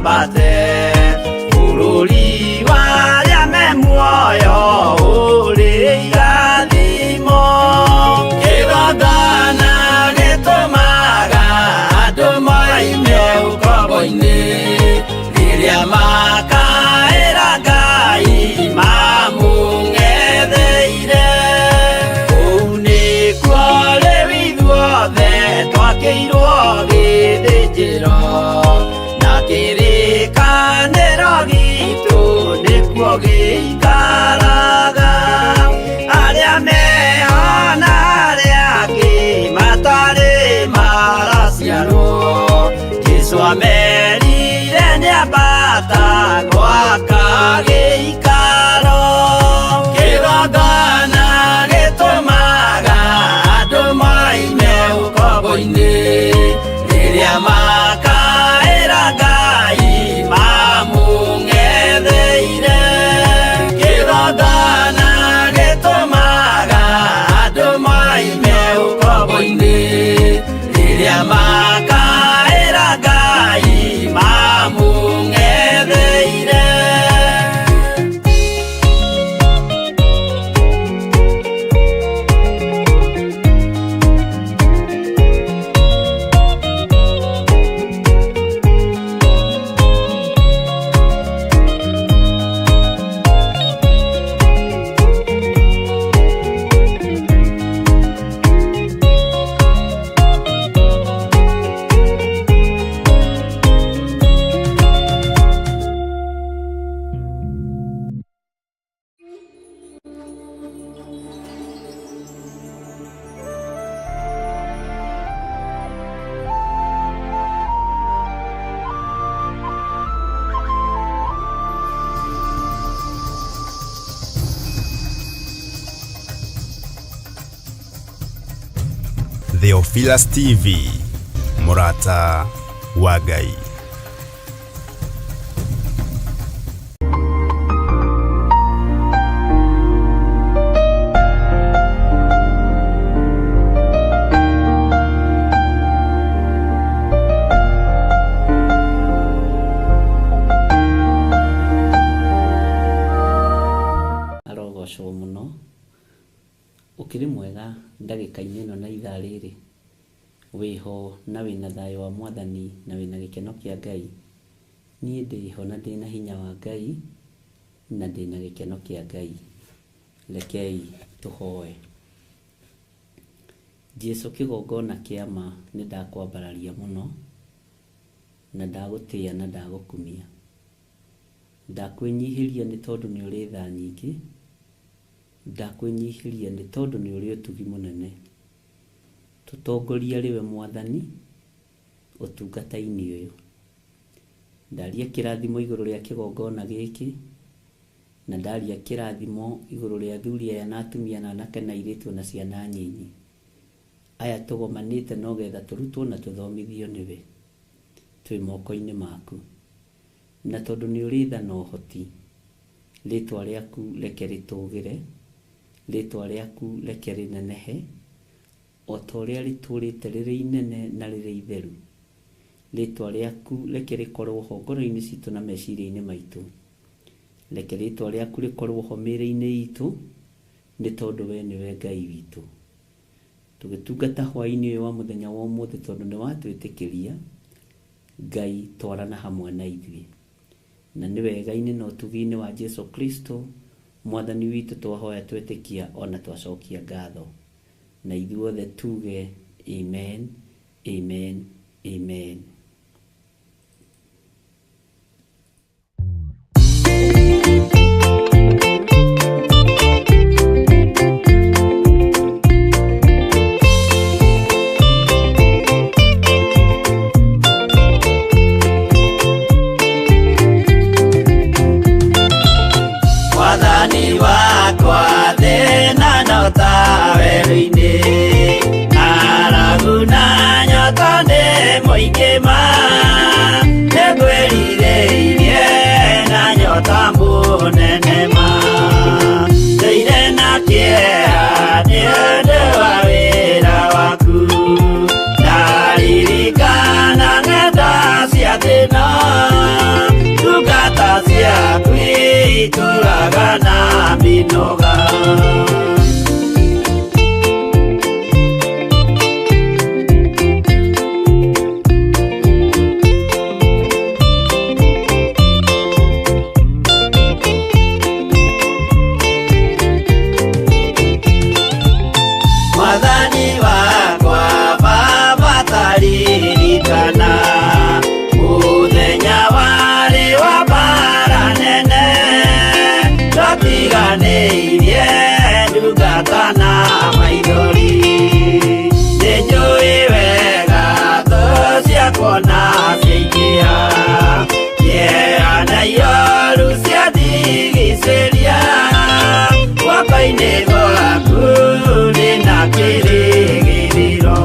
Twambate bũrũri wa arĩa me muoyo ũrĩ irathimo. Kĩgongona gĩtũmaga andũ moime ũkombo-inĩ, rĩrĩa makaĩra Ngai mamũng'etheire. Kũu nĩkuo rĩu ithuothe twakĩirwo gĩthĩnjĩro, na kĩrĩkanĩro gitũ nĩkuo gĩikaraga. Arĩa meho na arĩa angĩ matarĩ maraciarwo, Jesũ amerire nĩambata gwaka gĩikaro. Kĩgongona gĩtũmaga andũ moime ũkombo-inĩ, rĩrĩa makaĩra Ngai mamũng'etheire. Kĩgongona gĩtũmaga andũ moime ũkombo-inĩ, rĩrĩa makaĩra Ngai mamũng'etheire. Theophilus TV, mũrata wa Ngai. Arogocwo mũno. Ũkĩrĩ mwega ndagĩka-inĩ ĩno na ithaa rĩrĩ? Wĩho na wĩna thayũ wa Mwathani na wĩna gĩkeno kĩa Ngai? Niĩ ndĩho na ndĩna hinya wa Ngai na ndĩna gĩkeno kĩa Ngai. Rekei tũhoe. Jesu kĩgongona kĩa ma, nĩ ndakwambararia mũno na ndagũtĩa na ndagũkumia. Ndakwĩnyihĩria nĩ tondũ nĩ ũrĩ tha nyingĩ. Ndakwĩnyihĩria nĩ tondũ nĩ ũrĩ ũtugi mũnene. Tũtongorie arĩ we Mwathani ũtungata-inĩ ũyũ. Ndaria kĩrathimo igũrũ rĩa kĩgongona gĩkĩ, na ndaria kĩrathimo igũrũ rĩa athuri aya na atumia na anake na airĩtu na ciana nyinyi. Aya tũgomanĩte no getha tũrutwo na tũthomithio nĩwe. Twĩ moko-inĩ maku. Na tondũ nĩ ũrĩ tha na ũhoti, rĩtwa rĩaku reke rĩtũgĩre, rĩtwa rĩaku reke rĩnenehe, o ta ũrĩa rĩtũũrĩte rĩrĩ inene na rĩrĩ itheru. Rĩtwa rĩaku reke rĩkorwo ho ngoro-inĩ citũ na meciria-inĩ maitũ. Reke rĩtwa rĩaku rĩkorwo ho mĩĩrĩ-inĩ itũ, nĩ tondũ we nĩwe Ngai witũ. Tũgĩtungata hwaĩ-inĩ ũyũ wa mũthenya wa ũmũthĩ tondũ nĩ watwĩtĩkĩria, Ngai twarana hamwe na ithuĩ. Na nĩ wega-inĩ na ũtugi-inĩ wa Jesu Kristo Mwathani witũ twahoya twetĩkia ona twacokia ngatho. Na ithuothe tuge amen, amen, amen. Mwathani wakwa thĩna no ta werũ-inĩ, ng'aragu na nyota nĩ mũingĩ ma, nĩngwĩrirĩirie na nyota mũnene ma, ndũire na kĩeha nĩ ũndũ wa wĩra waku, ndaririkana ng'enda cia thĩna. ndinoga. Mwathani wakwa Baba taririkana mũthenya warĩ wa mbara nene, twatiganĩirie ndungata na maithori. Nĩnjũĩ wega thũ ciakwa na ciaingĩha, kĩeha na ioru ciandigicĩria, guoko-inĩ gwaku ndĩna kĩrĩgĩrĩro.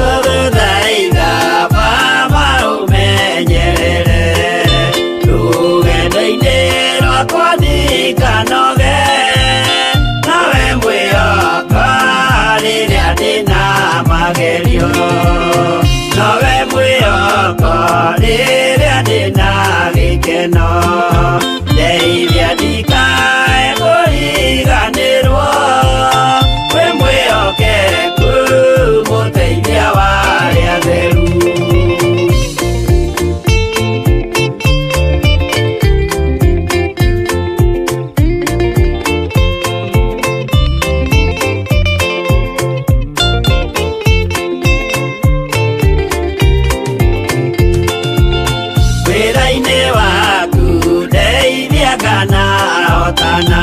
Nĩngũgũthaitha Baba ũmenyerere rũgendo-inĩ rwakwa ndikanoge, nawe mwĩhoka rĩrĩa ndĩna magerio, nowe mwĩhoko rĩrĩa ndĩna gĩkeno, ndeithia ndikae kũriganĩrwo, wĩ mwĩhokeku mũteithia wa arĩa atheru. Wĩra-inĩ waku ndeithia kana hotana,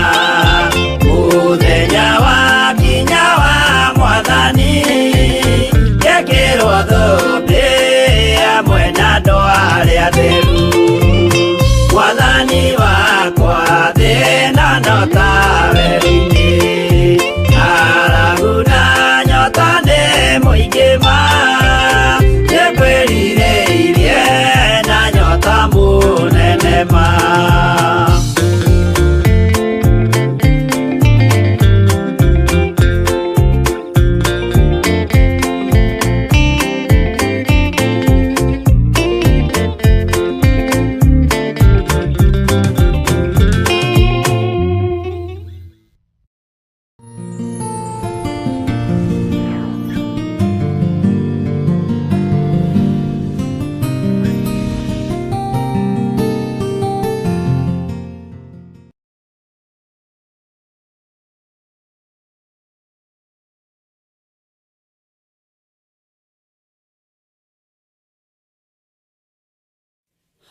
mũthenya wakinya wa Mwathani, ngekĩrwo thũmbĩ hamwe na andũ arĩa atheru. Mwathani wakwa thĩna no ta werũ-inĩ, ng'aragu na nyota nĩ mũingĩ ma, nĩngwĩrirĩirie na nyota mũnene ma.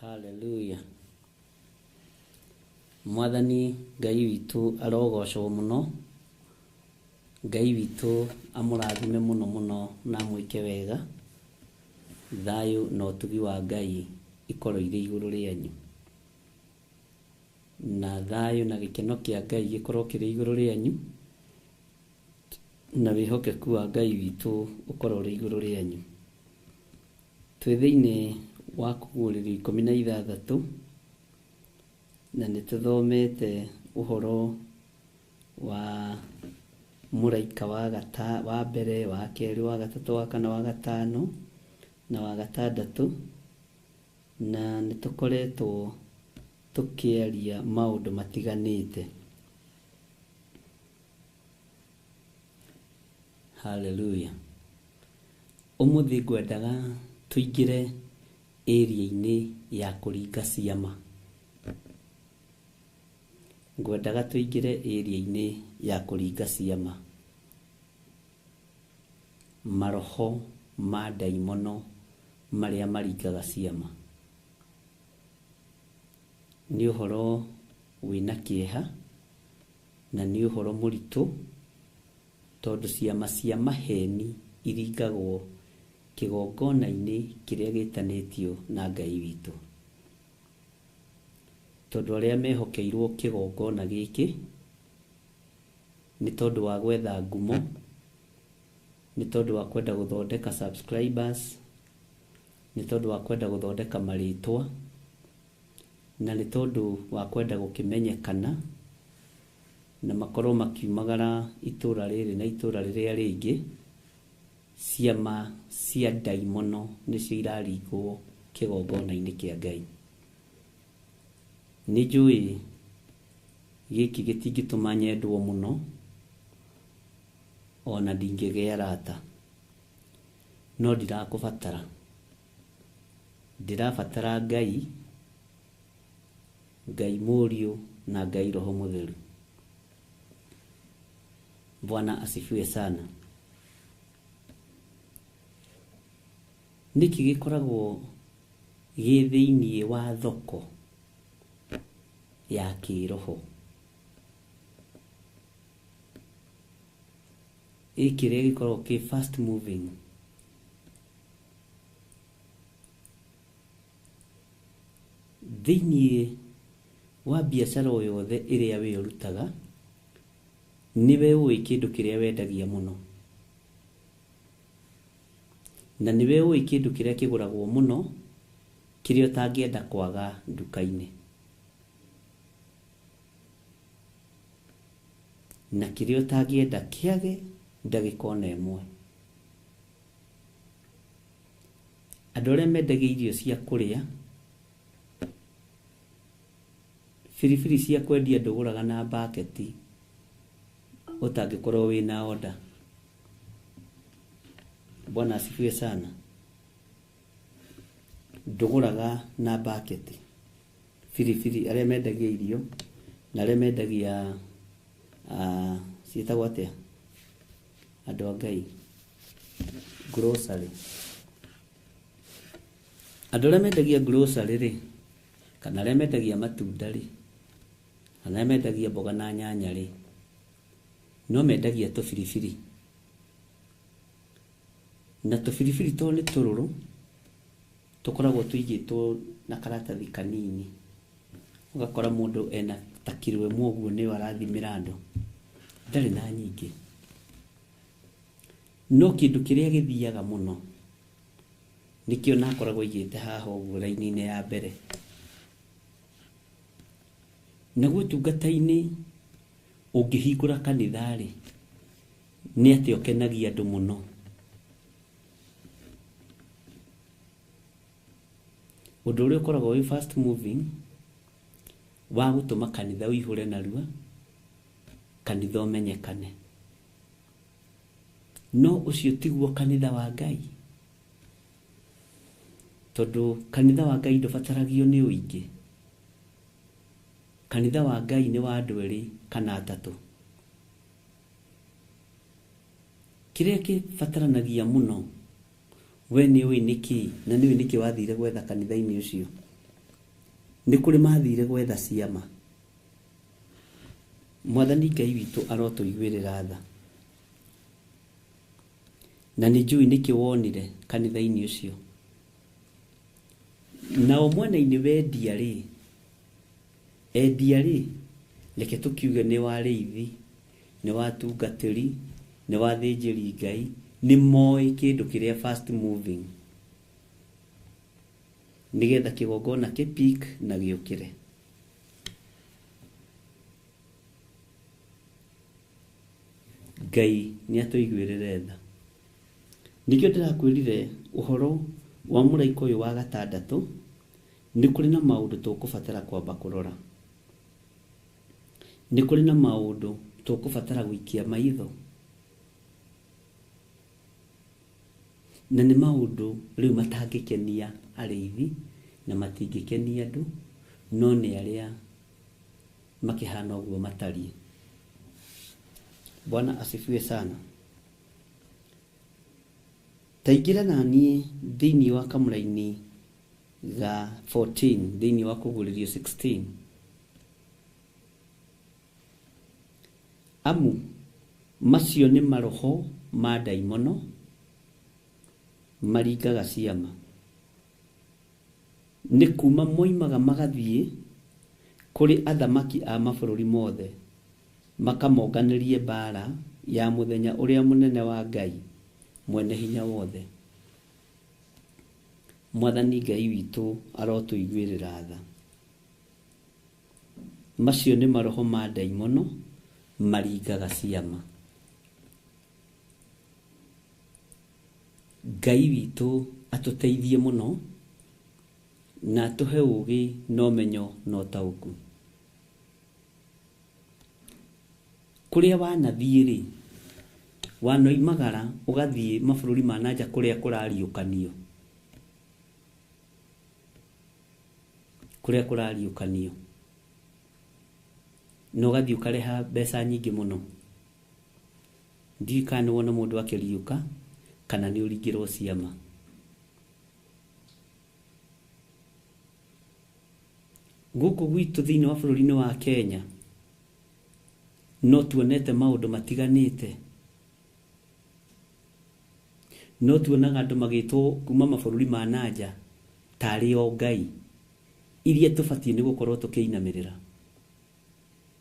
Hallelujah. Mwathani Ngai witũ arogocwo mũno, Ngai witũ amũrathime mũno mũno na amwĩke wega. Thayũ na ũtugi wa Ngai ikorwo irĩ igũrũ rĩanyu, na thayũ na gĩkeno kĩa Ngai gĩkorwo kĩrĩ igũrũ rĩanyu, na wĩhokeku wa Ngai witũ ũkorwo ũrĩ igũrũ rĩanyu. Twĩ thĩinĩ wa kũguũrĩrio 16, na nĩ tũthomete ũhoro wa mũraika wa mbere, wa kerĩ, wa gatatũ, wa kana, wa gatano na wa gatandatũ, na nĩ tũkoretwo tũkĩaria maũndũ matiganĩte. Hallelujah. Ũmũthĩ ngwendaga tũingĩre area-inĩ ya kũringa ciama. Ngwendaga tũingĩre area-inĩ ya kũringa ciama. Maroho ma ndaimono marĩa maringaga ciama. Nĩ ũhoro wĩna kĩeha na nĩ ũhoro mũritũ, tondũ ciama cia maheni iringagwo kĩgongona-inĩ kĩrĩa gĩtanĩtio na Ngai witũ. Tondũ arĩa mehokeirwo kĩgongona gĩkĩ nĩ tondũ wa gwetha ngumo, nĩ tondũ wa kwenda gũthondeka subscribers, nĩ tondũ wa kwenda gũthondeka marĩtwa, Na nĩ tondũ wa kwenda gũkĩmenyekana na makorwo makiumagara itũra rĩrĩ na itũra rĩrĩa rĩngĩ, ciama cia ndaimono nĩcio iraringwo kĩgongona-inĩ kĩa Ngai. Nĩ njũĩ gĩkĩ gĩtingĩtũma nyendwo mũno, ona ndingĩgĩa arata, no ndirakũbatara. Ndĩrabatara Ngai, Ngai Mũriũ na Ngai Roho Mũtheru. Bwana asifiwe sana. Nĩkĩ gĩkoragwo gĩ thĩiniĩ wa thoko ya kĩroho? Ĩ kĩrĩa gĩkoragwo kĩ fast moving. Thĩiniĩ wa biacara o yothe ĩrĩa we ũrutaga, nĩwe ũĩ kĩndũ kĩrĩa wendagia mũno, na nĩwe ũĩ kĩndũ kĩrĩa kĩgũragwo mũno, kĩrĩa ũtangĩenda kwaga nduka-inĩ, na kĩrĩa ũtangĩenda kĩage ndagĩka ona ĩmwe. Andũ arĩa mendagia irio cia kũrĩa, biribiri cia kwendia ndũgũraga na mbaketi ũtangĩkorwo wĩna order. Bwana asifiwe sana. Ndũgũraga na mbaketi biribiri, arĩa mendagia irio na arĩa mendagia ciĩtagwo atĩa andũ a Ngai, grocery. Andũ arĩa mendagia grocery rĩ, kana arĩa mendagia matunda rĩ, kana arĩa mendagia mboga na nyanya rĩ, no mendagia tũbiribiri. Na tũbiribiri tondũ nĩ tũrũrũ, tũkoragwo tũigĩtwo na karatathi kanini. Ũgakora mũndũ ena ta kiro ĩmwe ũguo nĩyo arathimĩra andũ, ndarĩ na nyingĩ. No kĩndũ kĩrĩa gĩthiaga mũno nĩkĩo nakoragwo aigĩte haha ũguo raini-inĩ ya mbere. Naguo ũtungata-inĩ ũngĩhingũra kanitha-rĩ, nĩ atĩa ũkenagia andũ mũno? Ũndũ ũrĩa ũkoragwo wĩ fast moving wa gũtũma kanitha ũihũre narua, kanitha ũmenyekane. No ũcio tiguo kanitha wa Ngai, tondũ kanitha wa Ngai ndũbataragio nĩ ũingĩ. Kanitha wa Ngai nĩ wa andũ erĩ kana atatũ. Kĩrĩa kĩbataranagia mũno we nĩ ũĩ nĩkĩ, na nĩ ũĩ nĩkĩ wathire gwetha kanitha-inĩ ũcio. Nĩ kũrĩ mathire gwetha ciama. Mwathani Ngai witũ arotũiguĩrĩra tha. Na nĩ njũĩ nĩkĩ wonire kanitha-inĩ ũcio. Nao mwena-inĩ wendia rĩ, endia rĩ, reke tũkiuge nĩ wa arĩithi, nĩ wa atungatĩri, nĩ wa athĩnjĩri Ngai, nĩ moĩ kĩndũ kĩrĩa fast moving, nĩgetha kĩgongona kĩ peak na gĩũkĩre. Ngai nĩ atũiguĩrĩre tha. Nĩkĩo ndĩrakwĩrire ũhoro wa mũraika ũyũ wa gatandatũ, nĩ kũrĩ na maũndũ tũkũbatara kwamba kũrora. Nĩ kũrĩ na maũndũ tũkũbatara gũikia maitho. Na nĩ maũndũ rĩu matangĩkenia arĩithi na matingĩkenia andũ, no nĩ arĩa makĩhana ũguo matariĩ. Bwana asifiwe sana. Ta ingĩra na niĩ thĩinĩ wa kamũraini ga 14 thĩinĩ wa kũguũrĩrio 16. Amu macio nĩ maroho ma ndaimono maringaga ciama, nĩ kuma moimaga magathiĩ kũrĩ athamaki a mabũrũri mothe, makamonganĩrie mbara ya mũthenya ũrĩa mũnene wa Ngai mwene hinya wothe. Mwathani Ngai witũ arotũiguĩrĩra tha. Macio nĩ maroho ma ndaimono maringaga ciama. Ngai witũ atũteithie mũno na atũhe ũgĩ na ũmenyo na ũtaũku. Kũrĩa wanathiĩ rĩ, wanoimagara ũgathiĩ mabũrũri ma nanja kũrĩa kũrariũkanio, kũrĩa kũrariũkanio, na ũgathiĩ ũkarĩha mbeca nyingĩ mũno. Ndiũĩ kana nĩ wona mũndũ akĩriũka kana nĩ ũringĩrwo ciama. Gũkũ gwitũ thĩinĩ wa bũrũri-inĩ wa Kenya no tuonete maũndũ matiganĩte. No tuonaga andũ magĩtwo kuma mabũrũri ma nanja tarĩ o Ngai iria tũbatiĩ nĩ gũkorwo tũkĩinamĩrĩra,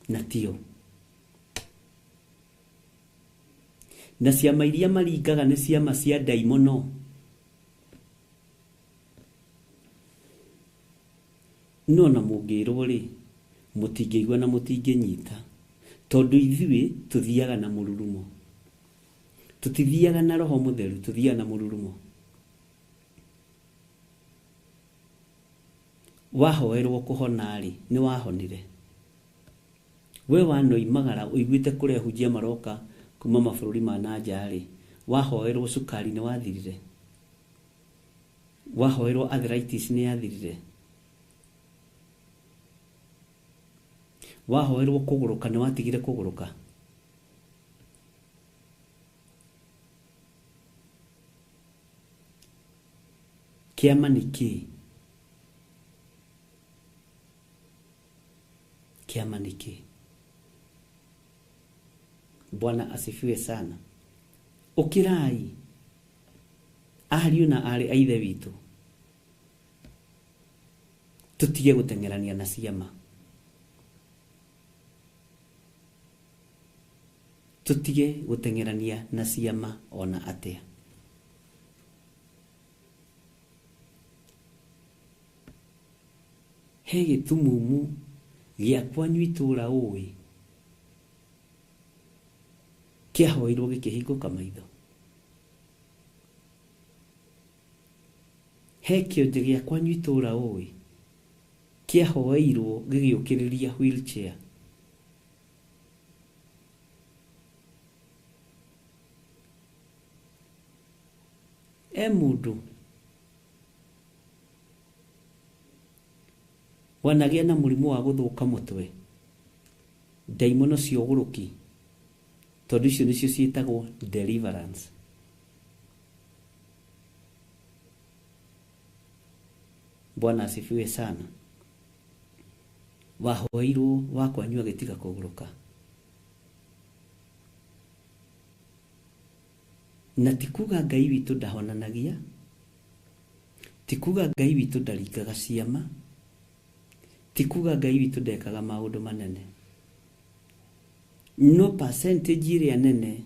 na tio. Na ciama iria maringaga nĩ ciama cia ndaimono. No na mũngĩrwo rĩ, mũtingĩigua na mũtingĩnyita, tondũ ithuĩ tũthiaga na mũrurumo. Tũtithiaga na roho mũtheru, tũthiaga na mũrurumo. Wahoerwo kũhona rĩ, nĩ wahonire. We wanoimagara ũiguĩte kũrĩa hunjia maroka kuma mabũrũri ma nanja rĩ, wahoerwo cukari nĩ wathirire. Wahoerwo arthritis nĩ yathirire. Wahoerwo kũgũrũka nĩ watigire kũgũrũka. Kĩama nĩ kĩĩ? Kĩama nĩ kĩĩ? Bwana asifiwe sana. Ũkĩrai ariũ na aarĩ a Ithe witũ, tũtige gũteng'erania na ciama, tũtige gũteng'erania na ciama ona atĩa. He gĩtumumu gĩa kwanyu itũũra ũĩ kĩahoirwo gĩkĩhingũka maitho. He kĩonje gĩa kwanyu itũũra ũĩ kĩahoeirwo gĩgĩũkĩrĩria wheelchair. E mũndũ wanagĩa na mũrimũ wa gũthũka mũtwe, ndaimono cia ũgũrũki, tondũ icio nĩcio ciĩtagwo deliverance. Bwana asifiwe sana. Wahoeirwo wakwanyu agĩtiga kũgũrũka. Na ti kuga Ngai witũ ndahonanagia, ti kuga Ngai witũ ndaringaga ciama, ti kuga Ngai witũ ndekaga maũndũ manene. No percentage ĩrĩa nene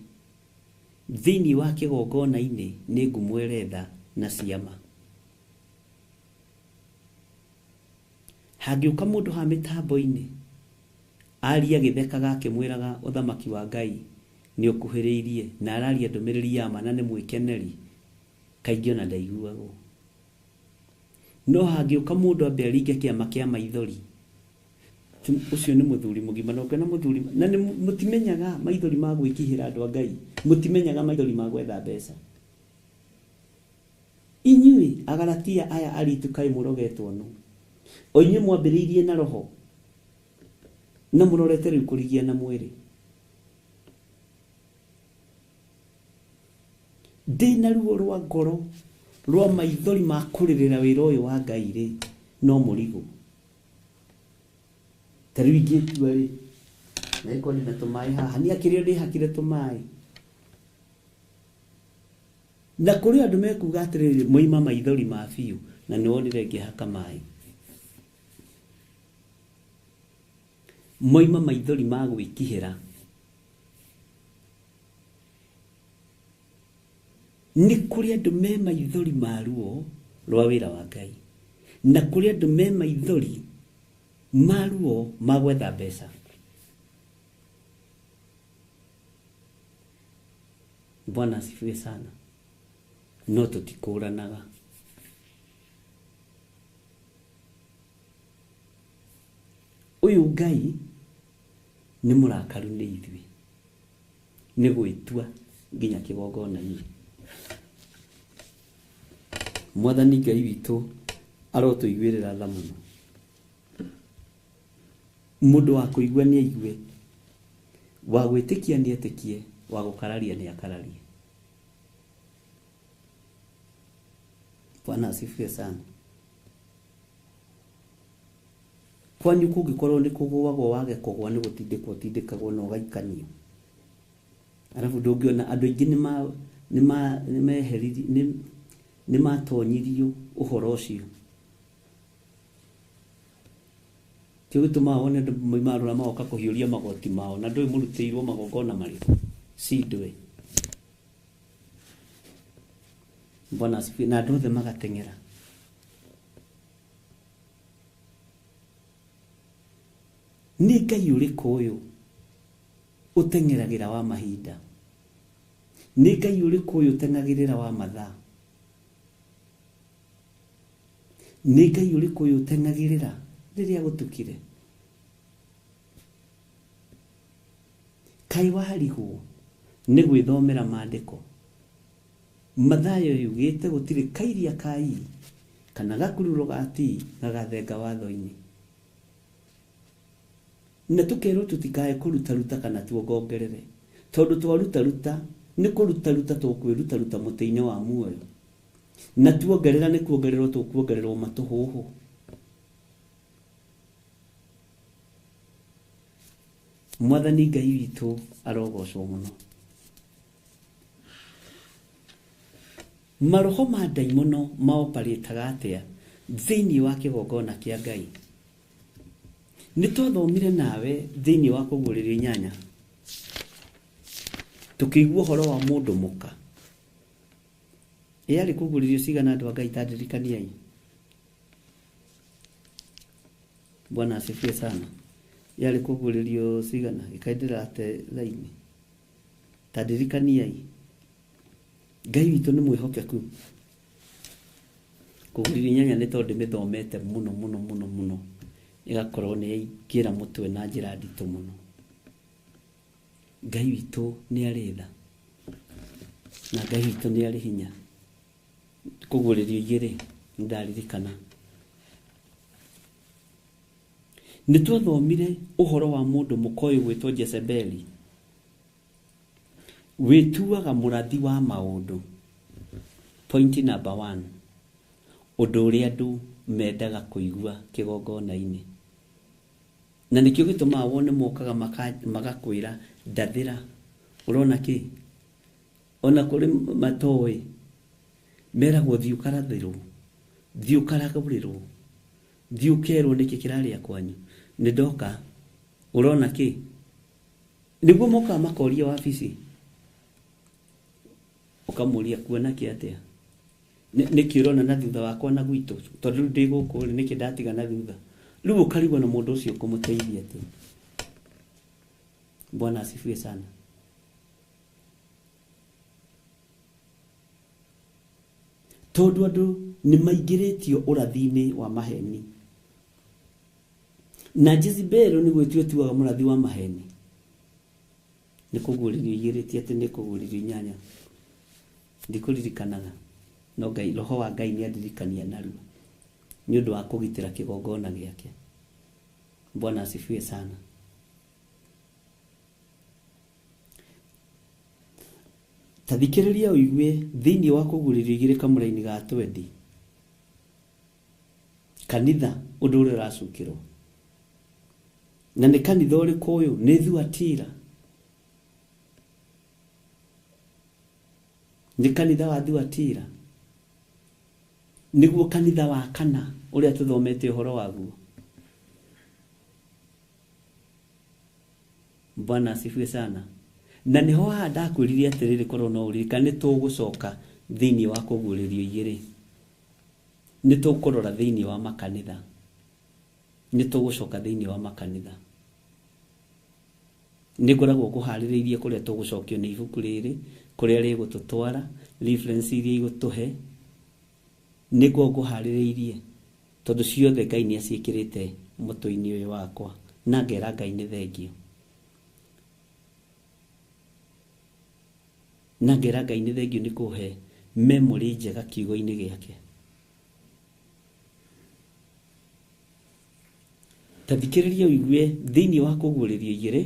thĩinĩ wa kĩgongona-inĩ nĩ ngumo ĩretha na ciama. Hangĩũka mũndũ ha mĩtambo-inĩ aria gĩthekaga akĩmwĩraga ũthamaki wa Ngai nĩ ũkuhĩrĩirie, na araria ndũmĩrĩri ya ma na nĩ mwĩkeneri, kaingĩ ona ndaiguagwo. No hangĩũka mũndũ ambe aringe kĩama kĩa maithori, ũcio nĩ mũthuri mũgima, na ũngĩona mũthuri na nĩ mũtimenyaga maithori ma gwĩkihĩra andũ a Ngai, mũtimenyaga maithori ma gwetha mbeca. Inyuĩ Agalatia aya aritu kaĩ mũrogetwo nũ? O inyuĩ mwambĩrĩirie na roho na mũrorete rĩu kũrigia na mwĩrĩ. Ndĩna ruo rwa ngoro rwa maithori ma kũrĩrĩra wĩra ũyũ wa Ngai rĩ, no mũrigo. Ta rĩu ingĩtua rĩ, na ĩkorwo ndĩna tũmaĩ haha, niĩ akĩrĩ o ndĩhakire tũmaĩ. Na kũrĩ andũ mekuga atĩrĩrĩ, moima maithori ma biũ, na nĩ wonire ngĩhaka maĩ. Moima maithori ma gwĩkihĩra. Nĩ kũrĩ andũ me maithori ma ruo rwa wĩra wa Ngai, na kũrĩ andũ me maithori Maruo ma gwetha mbeca. Bwana asifiwe sana. No tũtikũranaga. Ũyũ Ngai nĩ mũrakaru nĩ ithuĩ, nĩ gwĩtua nginya kĩgongona-inĩ. Mwathani Ngai witũ arotũiguĩrĩra tha mũno. Mũndũ wa kũigua nĩ aigue, wa gwĩtĩkia nĩ etĩkie, wa gũkararia nĩ akararie. Bwana asifiwe sana. Kwanyu kũngĩkorwo nĩ kũgũagwo wage kũgwa nĩ gũtindĩkwo ũtindĩkagwo na ũgaikanio. Arabu ndũngĩona andũ aingĩ nĩ matonyirio ũhoro ũcio. Kĩo gĩtũmaga wone andũ moimarũra magoka kũhiũria magoti mao na ndũĩ mũrutĩirwo magongona marĩkũ. Cindwe. Bwana asifiwe. Na andũ othe magateng'era. Nĩ Ngai ũrĩkũ ũyũ ũteng'eragĩra wa mahinda? Nĩ Ngai ũrĩkũ ũyũ ũteng'agĩrĩra wa mathaa? Nĩ Ngai ũrĩkũ ũyũ ũteng'agĩrĩra rĩrĩa gũtukire? Kaĩ warigwo nĩ gwĩthomera maandĩko? Mathayo yugĩte gũtirĩ kairia ka i kana gakururo ga ti gagathenga watho-inĩ. Na tũkerwo tũtikae kũrutaruta kana tuongongerere, tondũ twarutaruta nĩ kũrutaruta tũkwĩrutaruta mũtĩ-inĩ wa muoyo, na tuongerera nĩ kuongererwo tũkuongererwo matũhũhũ. Mwathani Ngai witũ arogocwo mũno. Maroho ma ndaimono maoparĩtaga atĩa thĩinĩ wa kĩgongona kĩa Ngai? Nĩ twathomire nawe thĩinĩ wa kũguũrĩrio inyanya, tũkĩigua ũhoro wa mũndũ mũka. Ĩ yarĩ kũguũrĩrio cigana andũ a Ngai ta ndirikaniai. Bwana asifiwe sana. Yarĩ kũguũrĩrio cigana ĩkaĩ ndĩrate raini. Ta ndirikaniai. Ngai witũ nĩ mwĩhokeku. Kũguũrĩrio inyanya nĩ tondũ ndĩmĩthomete mũno mũno mũno mũno, ĩgakorwo nĩ yaingĩra mũtwe na njĩra nditũ mũno. Ngai witũ nĩ arĩ tha na Ngai witũ nĩ arĩ hinya. Kũguũrĩrio igĩrĩ nĩ ndaririkana. Nĩ twathomire ũhoro wa mũndũ mũka ũyũ gwĩtwo Jezebeli, wĩtuaga mũrathi wa maũndũ. Point number 1, ũndũ ũrĩa andũ mendaga kũigua kĩgongona-inĩ. Na nĩkĩo gĩtũmaga wone mokaga magakwĩra ndathĩra. Ũrona kĩ? Ona kũrĩ matoĩ meragwo thiĩ ũkarathĩrwo, thiĩ ũkaragũrĩrwo, thiĩ ũkerwo nĩkĩ kĩrarĩa kwanyu. Nĩ ndoka. Ũrona kĩ? Nĩguo mokaga makoria wabici, ũkamũria kuona kĩ atĩa? Nĩkĩ ũrona na thutha wakwa na gwitũ? Tondũ rĩu ndĩ gũkũ rĩ, nĩkĩ ndatiga na thutha? Rĩu ũkarigwo na mũndũ ũcio ũkũmũteithia atĩa? Bwana asifiwe sana. Tondũ andũ nĩ maingĩrĩtio ũrathi-inĩ wa maheni. Na Jezebel nĩ gwĩtua ĩtuaga mũrathi wa maheni. Nĩ kũguũrĩrio igĩrĩ, ti atĩ nĩ kũguũrĩrio inyanya. Ndikũririkanaga. No Ngai, roho wa Ngai nĩ andirikania narua nĩ ũndũ wa kũgitĩra kĩgongona gĩake. Bwana asifiwe sana. Ta thikĩrĩria ũigue thĩinĩ wa kũguũrĩrio igĩrĩ kamũraini ga twendi. Kanitha ũndũ ũrĩa ũracukĩrwo. Na nĩ kanitha ũrĩkũ ũyũ? Nĩ Thuatira. Nĩ kanitha wa Thuatira. Nĩguo kanitha wa kana ũrĩa tũthomete ũhoro waguo. Bwana asifiwe sana. Na nĩho haha ndakwĩrire atĩrĩrĩ, korwo no ũririkane, nĩ tũgũcoka thĩinĩ wa kũguũrĩrio igĩrĩ. Nĩ tũkũrora thĩinĩ wa makanitha. Nĩ tũgũcoka thĩinĩ wa makanitha. Nĩ ngoragwo ngũharĩrĩirie kũrĩa tũgũcokio nĩ ibuku rĩrĩ, kũrĩa rĩgũtũtwara, reference iria igũtũhe, nĩ ngoragwo ngũharĩrĩirie tondũ ciothe Ngai nĩ aciĩkĩrĩte mũtwe-inĩ ũyũ wakwa, na ngera Ngai nĩ thengio. Na ngera Ngai nĩ thengio nĩ kũhe memory njega kiugo-inĩ gĩake. Ta thikĩrĩria ũigue thĩinĩ wa kũguũrĩrio igĩrĩ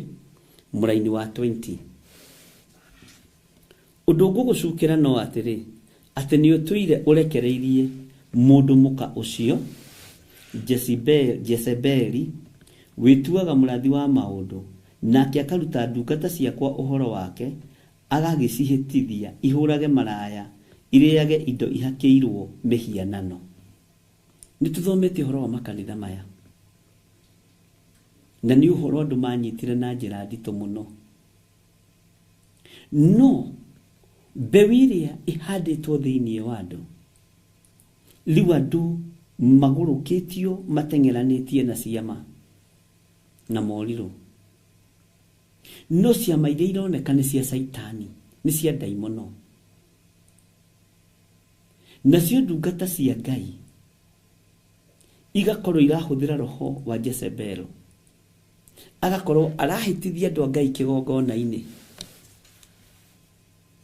mũraini wa 20. Ũndũ ngũgũcukĩra no atĩrĩ, atĩ nĩ ũtũire ũrekereirie mũndũ mũka ũcio Jezebeli, wĩtuaga mũrathi wa maũndũ, nake akaruta ndungata ciakwa ũhoro wake, agagĩcihĩtithia ihũrage maraya, irĩage indo ihakĩirwo mĩhianano. Nĩ tũthomete ũhoro wa makanitha maya, na nĩ ũhoro andũ manyitire na njĩra nditũ mũno. No mbeũ ĩrĩa ĩhandĩtwo thĩinĩ wa andũ, rĩu andũ magũrũkĩtio mateng'eranĩtie na ciama na morirũ. No ciama iria ironeka nĩ cia Caitani, nĩ cia ndaimono. Nacio ndungata cia Ngai igakorwo irahũthĩra roho wa Jezebel, agakorwo arahĩtithia andũ a Ngai kĩgongona-inĩ,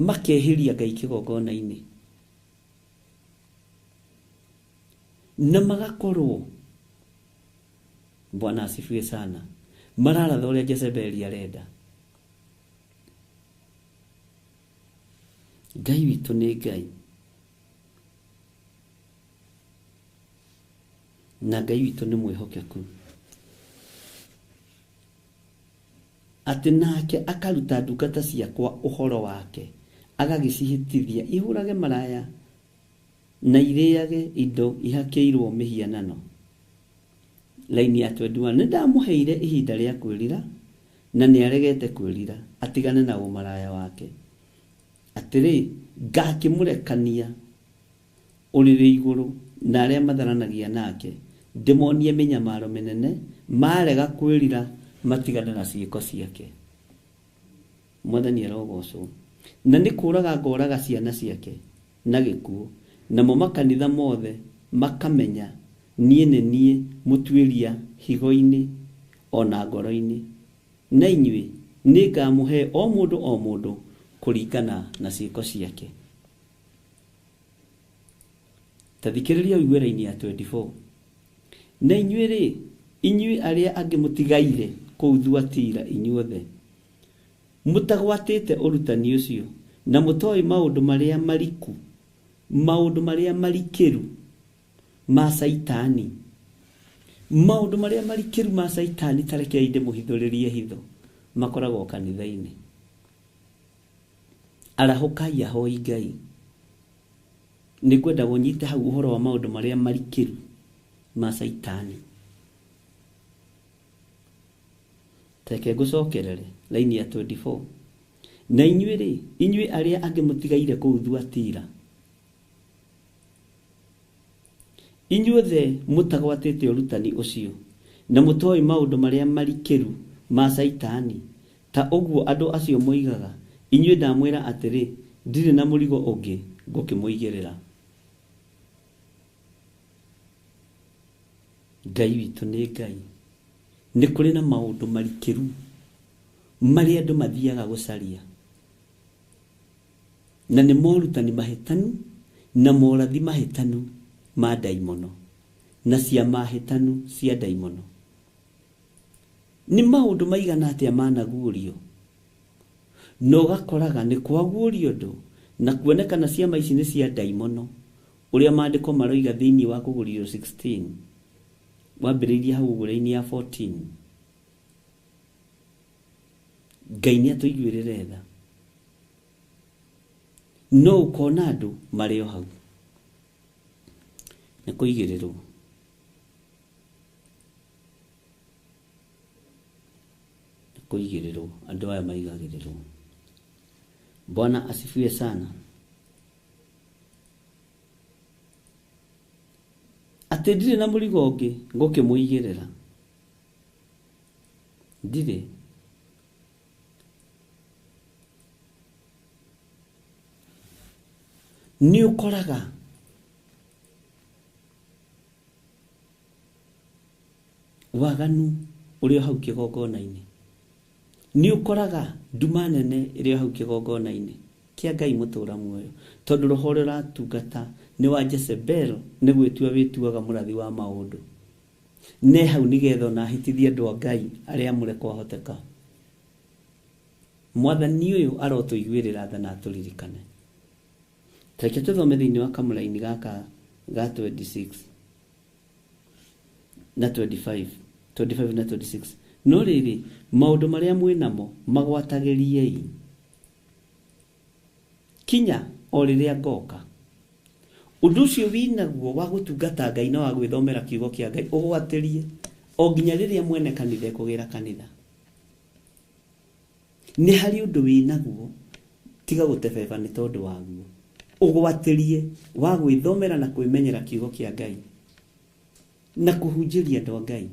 makehĩria Ngai kĩgongona-inĩ, na magakorwo, Bwana asifiwe sana, mararatha ũrĩa Jezebeli arenda. Ngai witũ nĩ Ngai, na Ngai witũ nĩ mwĩhokeku, atĩ nake akaruta ndungata ciakwa ũhoro wake, agagĩcihĩtithia ihũrage maraya na irĩage indo ihakĩirwo mĩhianano. Laini ya 21, nĩ ndamũheire ihinda rĩa kwĩrira, na nĩ aregete kwĩrira, atigane na ũmaraya wake. Atĩrĩ, ngakĩmũrekania ũrĩrĩ igũrũ na arĩa matharanagia nake, ndĩmonie mĩnyamaro mĩnene, marega kwĩrira matigane na ciĩko ciake. Mwathani arogocwo. Na nĩ kũraga ngoraga ciana ciake na gĩkuũ, namo makanitha mothe makamenya niĩ nĩ niĩ mũtuĩria higo-inĩ ona ngoro-inĩ. Na inyuĩ nĩ ngamũhe o mũndũ o mũndũ kũringana na ciĩko ciake. Ta thikĩrĩria ũigue raini ya 24. Na inyuĩ rĩ, inyuĩ arĩa angĩ mũtigaire kũu Thuatira inyuothe, mũtagwatĩte ũrutani ũcio, na mũtoĩ maũndũ marĩa mariku, maũndũ marĩa marikĩru ma Caitani, maũndũ marĩa marikĩru ma Caitani, ta rekei ndĩmũhithũrĩrie hitho, makoragwo kanitha-inĩ. Arahũkai ahoi Ngai. Nĩ ngwenda ũnyite hau ũhoro wa maũndũ marĩa marikĩru ma Caitani. Reke ngũcokerere laini ya 24. Na inyuĩ rĩ, inyuĩ arĩa angĩ mũtigaire kũu Thuatira, inyuothe mũtagwatĩte ũrutani ũcio, na mũtoĩ maũndũ marĩa marikĩru ma Caitani, ta ũguo andũ acio moigaga, inyuĩ ndamwĩra atĩrĩ, ndirĩ na mũrigo ũngĩ ngũkĩmũigĩrĩra. Ngai witũ nĩ Ngai. Nĩ kũrĩ na maũndũ marikĩru marĩa andũ mathiaga gũcaria, na nĩ morutani mahĩtanu na morathi mahĩtanu ma ndaimono na ciama hĩtanu cia ndaimono. Nĩ maũndũ maigana atĩa managuũrio, na ũgakoraga nĩ kwaguũrio ũndũ na kuonekana ciama ici nĩ cia ndaimono, ũrĩa maandĩko maroiga thĩinĩ wa Kũguũrĩrio 16, wambĩrĩirie hau ũguo raini ya 14. Ngai nĩ atũiguĩrĩre tha, no ũkona andũ marĩ o hau nĩ kũigĩrĩrwo. Nĩ kũigĩrĩrwo andũ aya maigagĩrĩrwo. Bwana asifiwe sana. Atĩ ndirĩ na mũrigo ũngĩ ngũkĩmũigĩrĩra. Ndirĩ. Nĩ ũkoraga waganu ũrĩ o hau kĩgongona-inĩ. Nĩ ũkoraga nduma nene ĩrĩ o hau kĩgongona-inĩ kĩa Ngai mũtũra muoyo, tondũ roho ũrĩa ũratungata nĩ wa Jezebel, nĩ gwĩtua wĩtuaga mũrathi wa maũndũ. Ne hau nĩgetha ona ahĩtithie andũ a Ngai arĩa amũre kwahoteka. Mwathani ũyũ arotũiguĩrĩra tha na atũririkane. Reke tũthome thĩinĩ wa kamũraini gaka ga 26 na 25, 25 na 26. No rĩrĩ, maũndũ marĩa mwĩ namo magwatagĩriei kinya o rĩrĩa ngoka. Ũndũ ũcio wĩnaguo wa gũtungata Ngai na wa gwĩthomera kiugo kĩa Ngai ũgwatĩrie o nginya rĩrĩa mwene kanitha ekũgĩra kanitha. Nĩ harĩ ũndũ wĩnaguo, tiga gũtebeba nĩ tondũ waguo. Ũgwatĩrie wa gwĩthomera na kwĩmenyera kiugo kĩa Ngai na kũhunjĩria andũ a Ngai,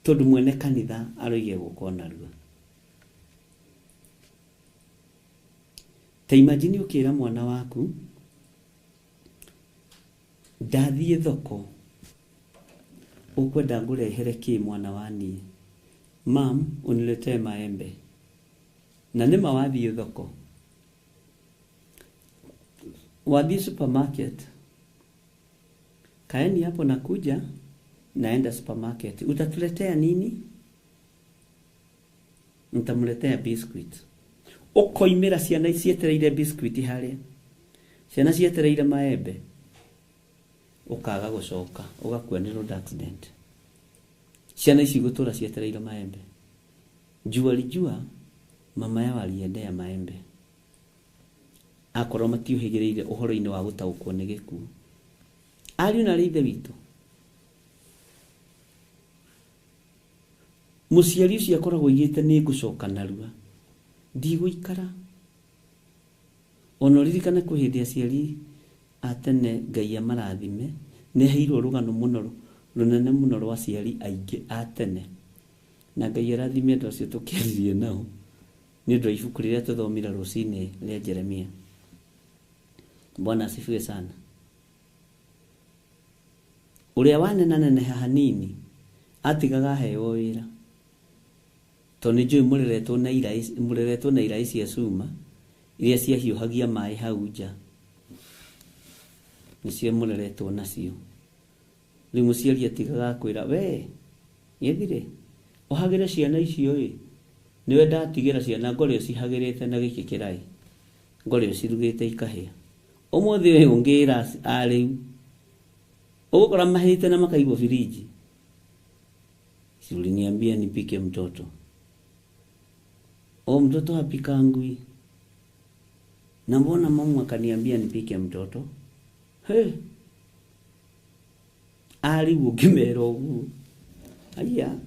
tondũ mwene kanitha aroige gũka o narua. Ta imagine ũkĩra mwana waku, ndathiĩ thoko, ũkwenda ngũrehere kĩ mwana wa niĩ? Mam, uniletee maembe. Na nĩma wathiĩ thoko, wathiĩ supermarket, kaeni hapo nakuja, naenda supermarket, utatuletea nini? Nitamletea biscuit. Ũkoimĩra ciana cietereire biscuit harĩa, ciana cietereire maembe, ũkaga gũcoka, ũgakua nĩ road accident. Ciana ici igũtũra cietereire maembe. Jua lijua mama yao aliendea maembe. Akorwo matiũhĩgĩrĩire ũhoro-inĩ wa gũtaũkwo nĩ gĩkuũ. Ariũ na arĩ ithe witũ, mũciari ũcio akoragwo oigĩte nĩ ngũcoka narua, ndigũikara. Ona ũririkane kwĩ hĩndĩ aciari a tene Ngai amarathime, nĩ heirwo rũgano mũno rũnene mũno rwa aciari aingĩ a tene. Na Ngai arathime andũ acio tũkĩaririe nao nĩ ũndũ wa ibuku rĩrĩa tũthomire rũcinĩ rĩa Jeremia. Bwana asifiwe sana. Ũrĩa wanenaneneha hanini atigaga aheo wĩra, tondũ nĩ njũĩ mũreretwo na iraĩ cia cuma iria ciahiũhagia maĩ hau nja, nĩcio mũreretwo nacio. Rĩu mũciari atigaga akwĩra, we gĩthirĩ ũhagĩre ciana icio ĩ, nĩwe ndatigĩra ciana ngore ũcihagĩrĩte na gĩkĩ kĩraĩ, ngore ũcirugĩte ikahĩa. Ũmũthĩ ũyũ ũngĩra arĩu ũgũkora mahĩte na makaigwo firiji. Si uliniambia nipike mtoto? O mtoto hapikangwi. Na mbona mama akaniambia nipike mtoto? He. Ari ũngĩmera ũguo. Aya.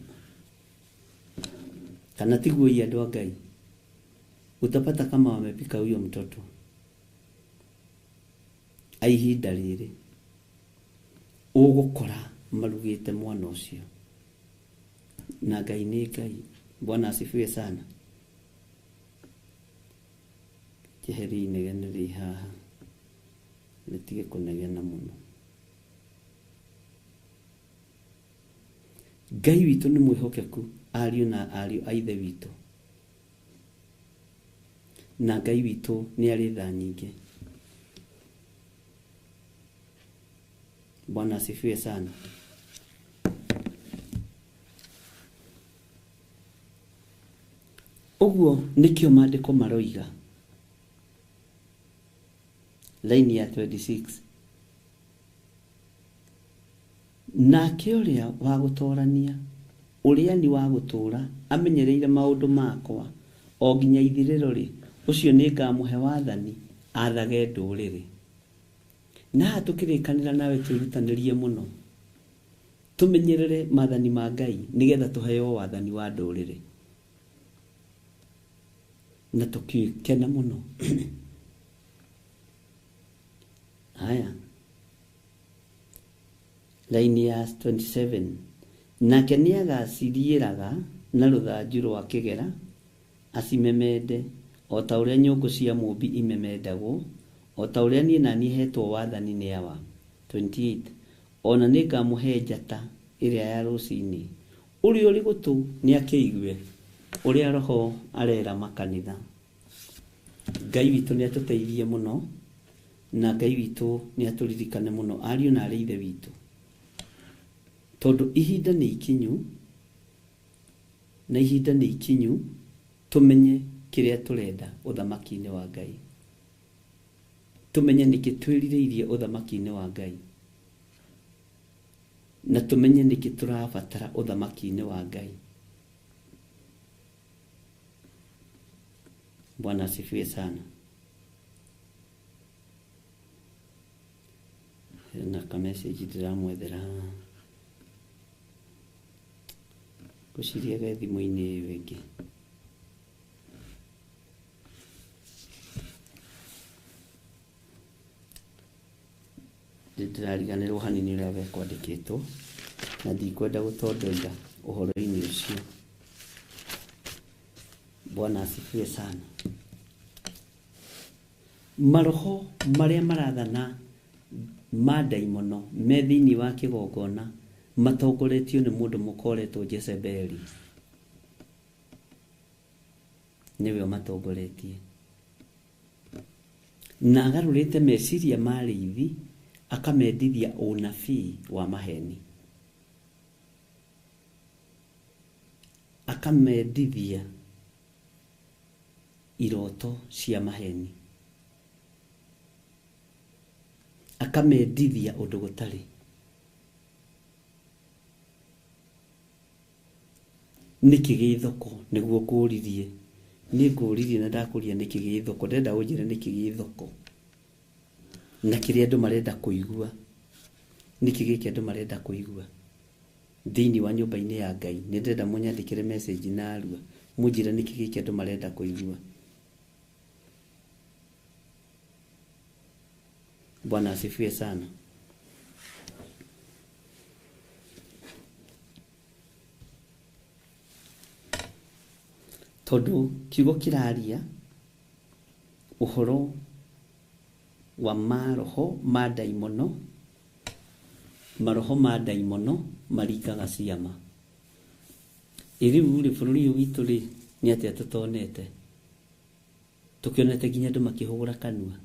Kana tiguo ia andũ a Ngai. Utapata kama wamepika huyo mtoto. Aihinda rĩrĩ ũgũkora marugĩte mwana ũcio. Na Ngai nĩ Ngai. Bwana asifiwe sana. Njeherie inegene rĩ haha rĩtige kũnegena mũno. Ngai witũ nĩ mwĩhokeku, ariũ na ariũ a ithe witũ, na Ngai witũ nĩ arĩ tha nyingĩ. Bwana asifiwe sana. Ũguo nĩkĩo maandĩko maroiga line ya 26, nake ũrĩa wa gũtorania ũrĩa ni wa gũtũũra amenyereire maũndũ makwa o nginya ithirĩro rĩ, ũcio nĩngamũhe wathani athage ndũrĩrĩ. Na haha tũkĩrĩkanĩra nawe twĩrutanĩrie mũno tũmenyerere maathani ma Ngai nĩgetha tũheo wathani wa ndũrĩrĩ, na tũkĩkena mũno. Haya, line ya 27, Nake nĩagaciriĩraga na rũthanju rwa kĩgera, acimemende, o ta ũrĩa nyũngũ cia mũũmbi imemendagwo, o ta ũrĩa niĩ na niĩ heetwo wathani nĩ Awa. 28 O na nĩngamũhe njata ĩrĩa ya rũcinĩ. Ũrĩa ũrĩ gũtũ nĩakĩigue ũrĩa Roho arera makanitha. Ngai witũ nĩatũteithie mũno, na Ngai witũ nĩatũririkane mũno, ariũ na arĩ Ithe witũ, tondũ ihinda nĩ ikinyu, na ihinda nĩ ikinyu tũmenye kĩrĩa tũrenda ũthamaki-inĩ wa Ngai, tũmenye nĩkĩ twĩrirĩirie ũthamaki-inĩ wa Ngai, na tũmenye nĩkĩ tũrabatara ũthamaki-inĩ wa Ngai. Bwana asifiwe sana. Na ka message ndĩramwethera ngwĩciria ge thimũ-inĩ ĩyo ĩngĩ. Ndĩrariganĩrwo hanini ũrĩa gekwandĩkĩtwo na ndikwenda gũtondoira ũhoro-inĩ ũcio. Bwana asifiwe sana. Maroho marĩa marathana ma ndaimono me thĩinĩ wa kĩgongona matongoretio nĩ mũndũ mũkoretwo Jezebeli, nĩwe ũmatongoretie, na agarũrĩte meciria ma arĩithi akamendithia ũnabii wa maheni, akamendithia iroto cia maheni, akamendithia ũndũ gũtarĩ. Nĩkĩ gĩ thoko? Nĩguo ngũririe, niĩ ngũririe na ndakũria nĩkĩ gĩ thoko, ndĩrenda ũnjĩre nĩkĩ gĩ thoko na kĩrĩa andũ marenda kũigua, nĩkĩ gĩkĩ andũ marenda kũigua thĩinĩ wa nyũmba-inĩ ya Ngai. Nĩ ndĩrenda mũnyandĩkĩre message narua mũnjĩre nĩkĩ gĩkĩ andũ marenda kũigua. Bwana asifiwe sana. Tondũ kiugo kĩraria ũhoro wa maroho ma ndaimono, maroho ma ndaimono maringaga ciama. Ĩ rĩu rĩ, bũrũri ũyũ witũ rĩ, nĩ atĩa tũtonete? Tũkĩonete nginya andũ makĩhũgũra kanua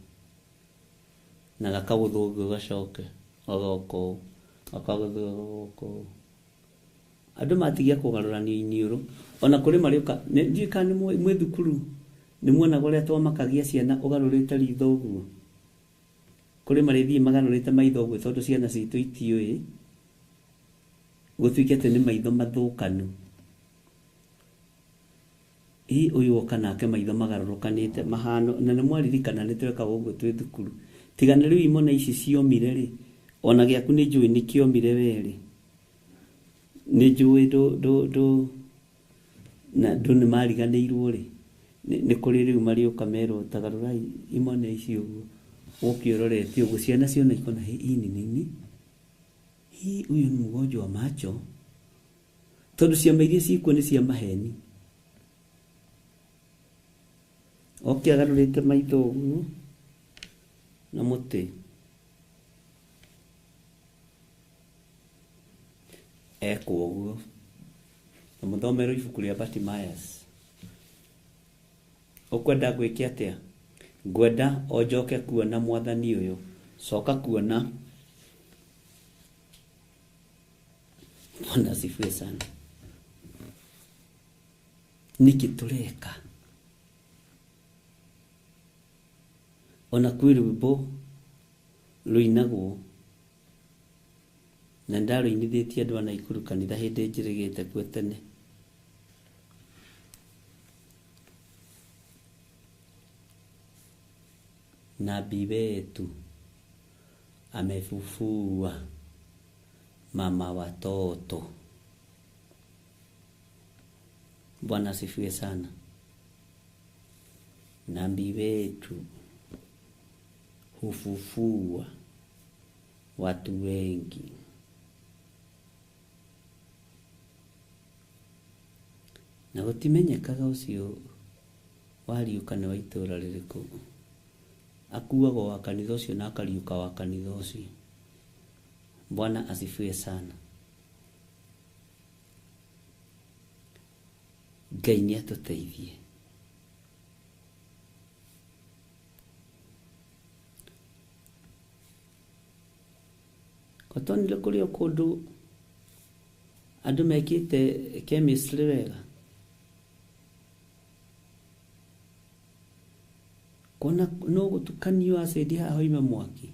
na gakagũthwo ũguo gacoke gagoka ũũ, gakagũthwo gagoka ũũ. Andũ matigia kũgarũranio iniũrũ, ona kũrĩ marĩũka. Ndiũĩ kana mwĩ thukuru nĩ muonaga ũrĩa twamakagia ciana ũgarũrĩte ritho ũguo. Kũrĩ marĩthiĩ magarũrĩte maitho ũguo tondũ ciana citũ itiũĩ, gũtuĩke atĩ nĩ maitho mathũkanu. Ĩ ũyũ oka nake maitho magarũrũkanĩte mahano, na nĩ mwaririkana nĩ twekaga ũguo twĩ thukuru. Tiga nĩ rĩu imona ici ciomire rĩ, ona gĩaku nĩ njũĩ nĩ kĩomire werĩ, nĩ njũĩ ndũ na andũ nĩ mariganĩirwo rĩ, nĩ kũrĩ rĩu marĩũka merwo tagarũrai imona ici ũguo, ũke ũrorete ũguo, ciana ciona ikona hii ni nini, hii huyu ni mgonjwa wa macho, tondũ ciama iria ciĩkuo nĩ cia maheni. Oke agarũrĩte maitho ũguo na mũtĩ ekwo ũguo, na mũthomerwo ibuku rĩa Bartimaeus. Ũkwenda ngwĩke atĩa? Ngwenda o njoke kuona mwathani ũyũ, coka kuona. Bwana asifiwe sana. Nĩkĩ tũreka? Ona kwĩ rwĩmbo rũinagwo na ndarũinithĩtie andũ a Naikuru kanitha hĩndĩ njĩrĩgĩte kuo tene. Nabii wetu amefufua mama watoto. Bwana asifiwe sana. Nabii wetu hufufua watu wengi. Na gũtimenyekaga ũcio wariũka nĩ wa itũra rĩrĩkũ. Akuagwo wa kanitha ũcio na akariũka wa kanitha ũcio. Bwana asifiwe sana. Ngai nĩ atũteithie. Kotonire kũrĩ o kũndũ andũ mekĩte chemistry wega. Kuona no gũtukanio acid haha hoime mwaki.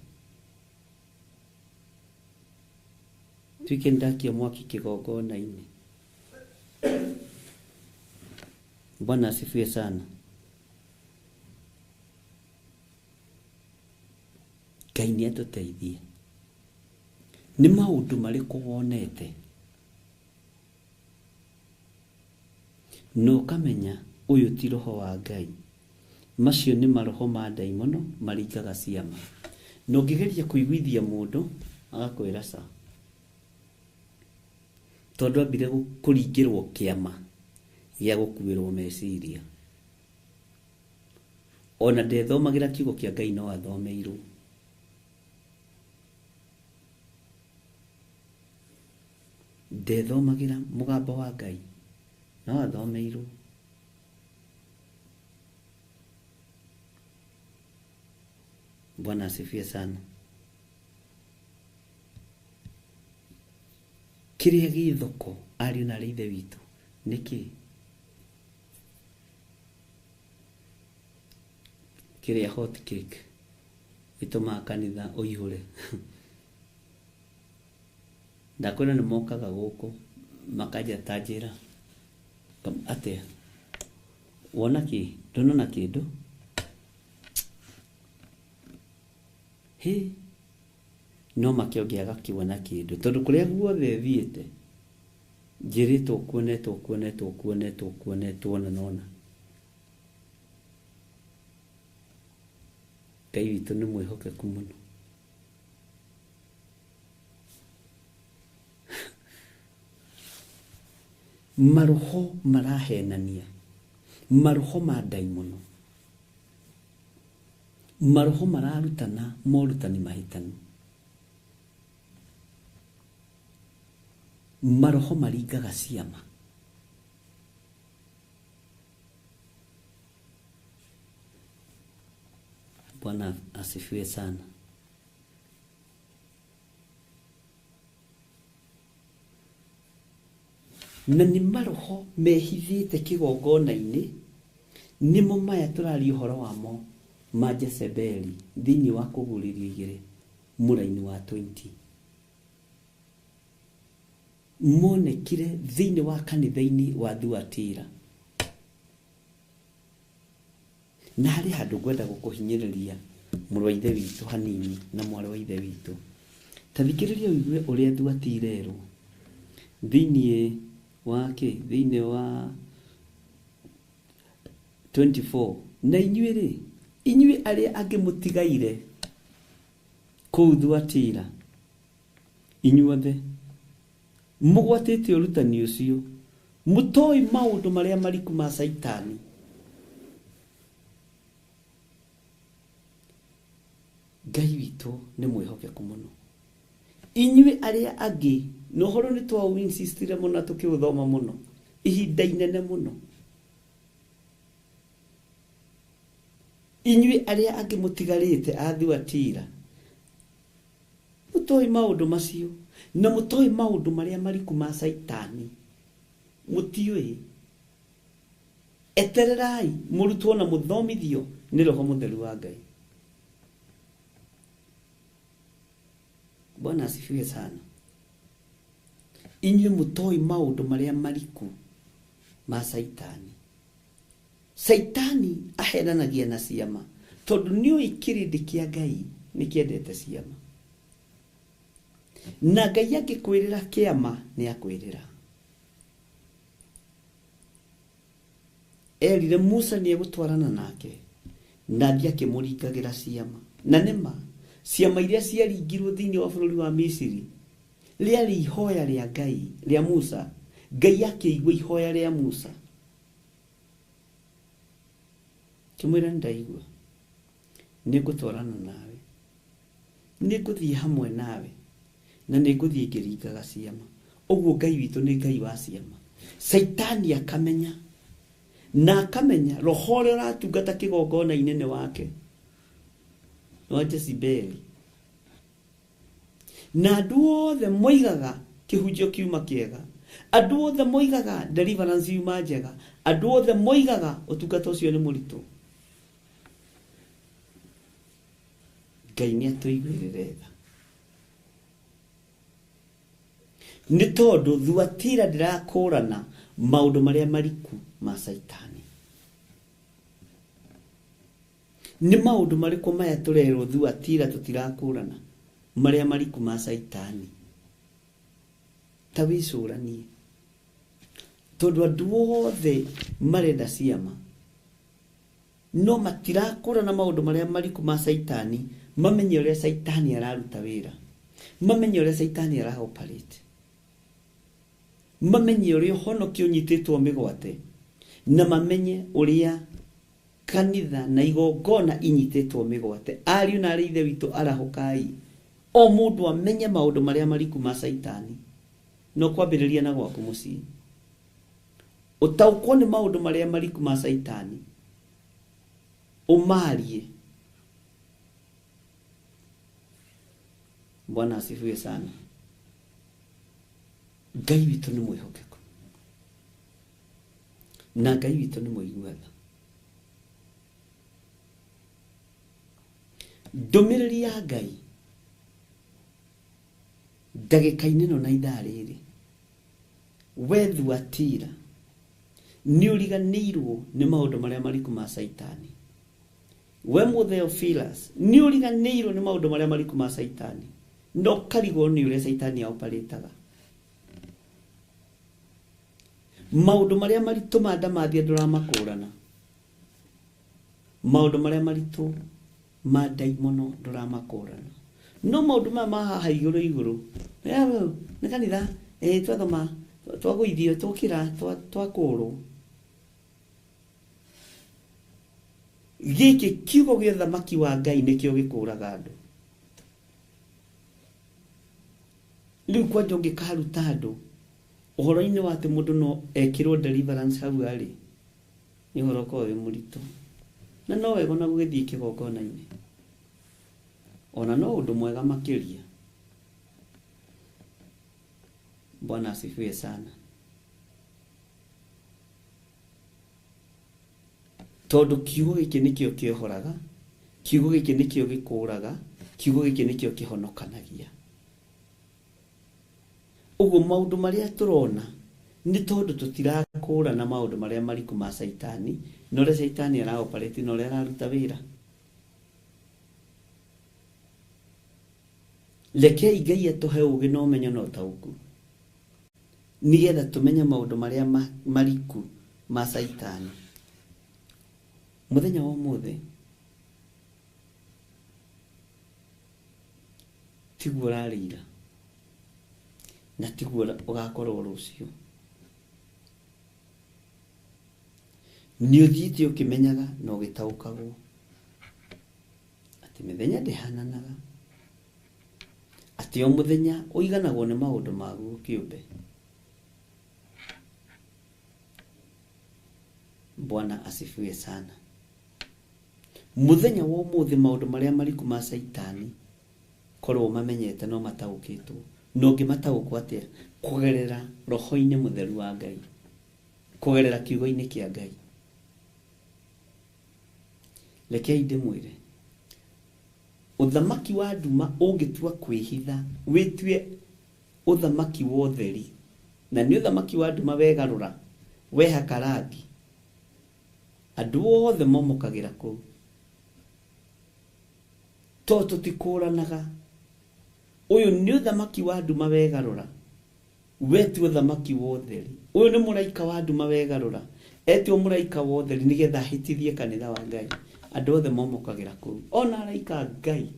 Tuike ndakia mwaki kĩgongona-inĩ. Bwana asifiwe sana. Ngai nĩ atũteithie. Nĩ maũndũ marĩkũ wonete na ũkamenya ũyũ ti roho wa Ngai? Macio nĩ maroho ma ndaimono maringaga ciama. Na ũngĩgeria kũiguithia mũndũ agakwĩra ca, tondũ ambire kũringĩrwo kĩama gĩa gũkuĩrwo meciria. Ona ndethomagĩra kiugo kĩa Ngai no athomeirwo. Ndethomagĩra mũgambo wa Ngai no athomeirwo. Bwana asifiwe sana. Kĩrĩa gĩ thoko ariũ na arĩ ithe witũ nĩ kĩ? Kĩrĩa hot cake ĩtũmaga kanitha ũihũre. Ndakwĩra nĩ mokaga gũkũ makanja ta njĩra atĩa, wona kĩ? Ndũnona kĩndũ? Hĩ, no make ũngĩaga kĩona kĩndũ tondũ kũrĩa guothe thiĩte njĩrĩtwo kuonetwo kuonetwo kuonetwo kuonetwo na nona. Ngai witũ nĩ mwĩhokeku mũno. Maroho marahenania, maroho ma ndaimono, maroho mararutana morutani mahĩtanu, maroho maringaga ciama. Bwana asifiwe sana. Na nĩ maroho mehithĩte kĩgongona-inĩ, nĩmo maya tũraria ũhoro wamo ma Jezebeli thĩinĩ wa kũgurĩrio igĩrĩ mũraini wa 20. Monekire thĩinĩ wa kanitha-inĩ wa Thuatira. Na harĩ handũ ngwenda gũkũhinyĩrĩria mũrũ wa ithe witũ hanini na mwarĩ wa ithe witũ. Ta thikĩrĩria ũigue ũrĩa Thuatira erwo thĩinĩ wa kĩ? Thĩinĩ wa 24. Na inyuĩ rĩ, inyuĩ arĩa angĩ mũtigaire kũu Thuatira, inyuothe mũgwatĩte ũrutani ũcio, mũtoĩ maũndũ marĩa mariku ma Caitani. Ngai witũ nĩ mwĩhokeku mũno. Inyuĩ arĩa angĩ, na ũhoro nĩ twaũ-insistire mũno tũkĩũthoma mũno ihinda inene mũno. Inyuĩ arĩa angĩ mũtigarĩte a Thuatira, mũtoĩ maũndũ macio na mũtoĩ maũndũ marĩa mariku ma Caitani, mũtiũĩ. Etererai mũrutwo na mũthomithio nĩ Roho Mũtheru wa Ngai. Bwana asifiwe sana. Inyuĩ mũtoĩ maũndũ marĩa mariku ma Caitani. Caitani ahenanagia na ciama tondũ nĩũĩ kĩrĩndĩ kĩa Ngai nĩ kĩendete ciama. Na Ngai angĩkwĩrĩra kĩama nĩ akwĩrĩra. Erire Musa nĩ egũtwarana nake na athiĩ akĩmũringagĩra ciama. Na nĩma ciama iria ciaringirwo thĩinĩ wa bũrũri wa Misiri rĩarĩ ihoya rĩa Ngai rĩa Musa. Ngai akĩigua ihoya rĩa Musa. Ngĩmwĩra nĩ ndaigua, nĩ ngũtwarana nawe, nĩ ngũthiĩ hamwe nawe, na nĩ ngũthiĩ ngĩringaga ciama. Ũguo Ngai witũ nĩ Ngai wa ciama. Caitani akamenya na akamenya roho ũrĩa ũratungata kĩgongona-inĩ nĩ wake, nĩ wa Jezebeli. Na andũ othe moigaga kĩhunjio kiuma kĩega, andũ othe moigaga deliverance yuma njega, andũ othe moigaga ũtungata ũcio nĩ mũritũ. Ngai nĩ atũiguĩrĩre tha, nĩ tondũ Thuatira ndĩrakũrana maũndũ marĩa mariku ma Caitani. Nĩ maũndũ marĩkũ maya tũrerwo Thuatira tũtirakũrana marĩa mariku ma Caitani? Ta wĩcũranie, tondũ andũ othe marenda ciama no matirakũrana maũndũ marĩa mariku ma Caitani, mamenye ũrĩa Caitani araruta wĩra, mamenye ũrĩa Caitani araoperate, mamenye ũrĩa ũhonokio ũnyitĩtwo mĩgwate, na mamenye ũrĩa kanitha na igongona inyitĩtwo mĩgwate. Ariũ na arĩ ithe witũ, arahũkai, o mũndũ amenye maũndũ marĩa mariku ma Caitani, no kwambĩrĩria na gwaku mũciĩ. Ũtaũkwo nĩ maũndũ marĩa mariku ma Caitani, ũmarie. Bwana asifiwe sana. Ngai witũ nĩ mwĩhokeku na Ngai witũ nĩ mũigua tha. Ndũmĩrĩri ya Ngai ndagĩka-inĩ ĩno na ithaa rĩrĩ, we Thuatira nĩ ũriganĩirwo nĩ maũndũ marĩa mariku ma Caitani. We Mũtheophilus nĩ ũriganĩirwo nĩ maũndũ marĩa mariku ma Caitani, na ũkarigwo nĩ ũrĩa Caitani aoparĩtaga. Maũndũ marĩa maritũ ma ndamathia ndũramakũrana, maũndũ marĩa maritũ ma ndaimono ndũramakũrana, no maũndũ maya ma haha igũrũ igũrũ, nĩ kanitha, twathoma, twagũithio, twokĩra, twakũrwo. Gĩkĩ kiugo gĩa ũthamaki wa Ngai nĩkĩo gĩkũraga andũ. Rĩu kwanja ũngĩkaruta andũ ũhoro-inĩ wa atĩ mũndũ no ekĩrwo deliverance hau arĩ, nĩ ũhoro ũkoragwo wĩ mũritũ, na no wega ona gũgĩthiĩ kĩgongona-inĩ, ona no ũndũ mwega makĩria. Bwana asifiwe sana. Tondũ kiugo gĩkĩ nĩkĩo kĩohoraga, kiugo gĩkĩ nĩkĩo gĩkũraga, kiugo gĩkĩ nĩkĩo kĩhonokanagia. Ũguo maũndũ marĩa tũrona nĩ tondũ tũtirakũrana maũndũ marĩa mariku ma Caitani, na ũrĩa Caitani araoperate na ũrĩa araruta wĩra. Rekei Ngai atũhe ũũgĩ na ũmenyo na ũtaũku, nĩgetha tũmenye maũndũ marĩa mariku ma Caitani. Mũthenya wa ũmũthĩ tiguo ũrarĩ ira, na tiguo ũgakorwo rũciũ. Nĩ ũthiĩte ũkĩmenyaga na ũgĩtaũkagwo atĩ mĩthenya ndĩhananaga, atĩ o mũthenya ũiganagwo nĩ maũndũ maguo kĩũmbe. Bwana asifiwe sana. Mũthenya wa ũmũthĩ maũndũ marĩa mariku ma Caitani korwo mamenyete no mataũkĩtwo, na ũngĩmataũkwo atĩa? Kũgerera roho-inĩ mũtheru wa Ngai, kũgerera kiugo-inĩ kĩa Ngai. Rekei ndĩmwĩre, ũthamaki wa nduma ũngĩtua kwĩhitha wĩtue ũthamaki wa ũtheri, na nĩ ũthamaki wa nduma wegarũra, wehaka rangi, andũ othe momokagĩra kũu, tondũ tũtikũranaga. Ũyũ nĩ ũthamaki wa nduma wegarũra, wetue ũthamaki wa ũtheri. Ũyũ nĩ mũraika wa nduma wegarũra, etue mũraika wa ũtheri nĩgetha ahĩtithie kanitha wa Ngai. Andũ othe momokagĩra kũu, ona araika a Ngai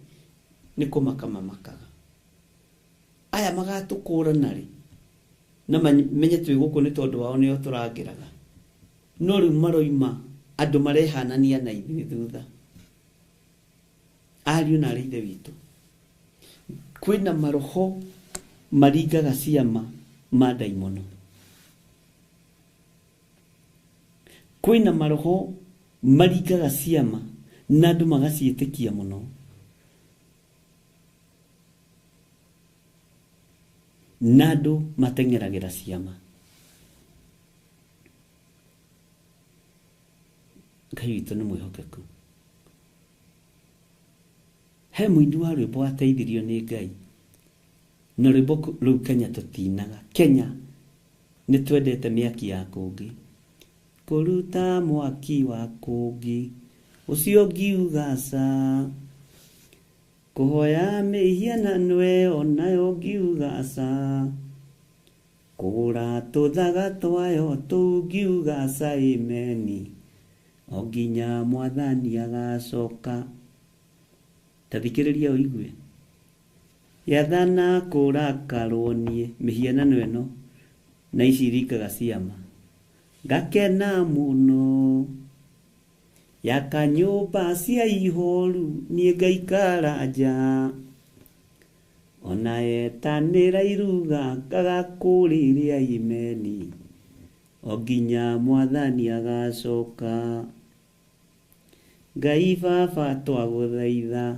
nĩ kũmaka mamakaga. Aya magatũkũrana rĩ, na menye twĩ gũkũ nĩ tondũ wao nĩo tũrangĩraga, no rĩu maroima Andũ marehanania na ithuĩ thutha. Ariũ na arĩ ithe witũ. Kwĩna maroho maringaga ciama ma ndaimono. Kwĩna maroho maringaga ciama na andũ magaciĩtĩkia mũno. Na andũ mateng'eragĩra ciama. Ngai witũ nĩ mwĩhokeku. He mũini wa rwĩmbo wateithirio nĩ Ngai. Na rwĩmbo rũu Kenya tũtinaga. Kenya nĩ twendete mĩaki ya kũngĩ. Kũruta mwaki wa kũngĩ ũcio ngiuga ca. Kũhoya mĩhianano ĩyo nayo ngiuga ca. Kũgũra tũthaga twayo tũu ngiuga ca imeni. O nginya mwathani agacoka. Ta thikĩrĩria ũigue. Yathana kũrakarwo niĩ mĩhianano ĩno na ici iringaga ciama. Ngakena mũno. Yaka nyũmba cia ihoru niĩ ngaikara nja. Ona yetanĩra iruga ngaga kũrĩrĩa imeni. O nginya mwathani agacoka. Ngai baba twagũthaitha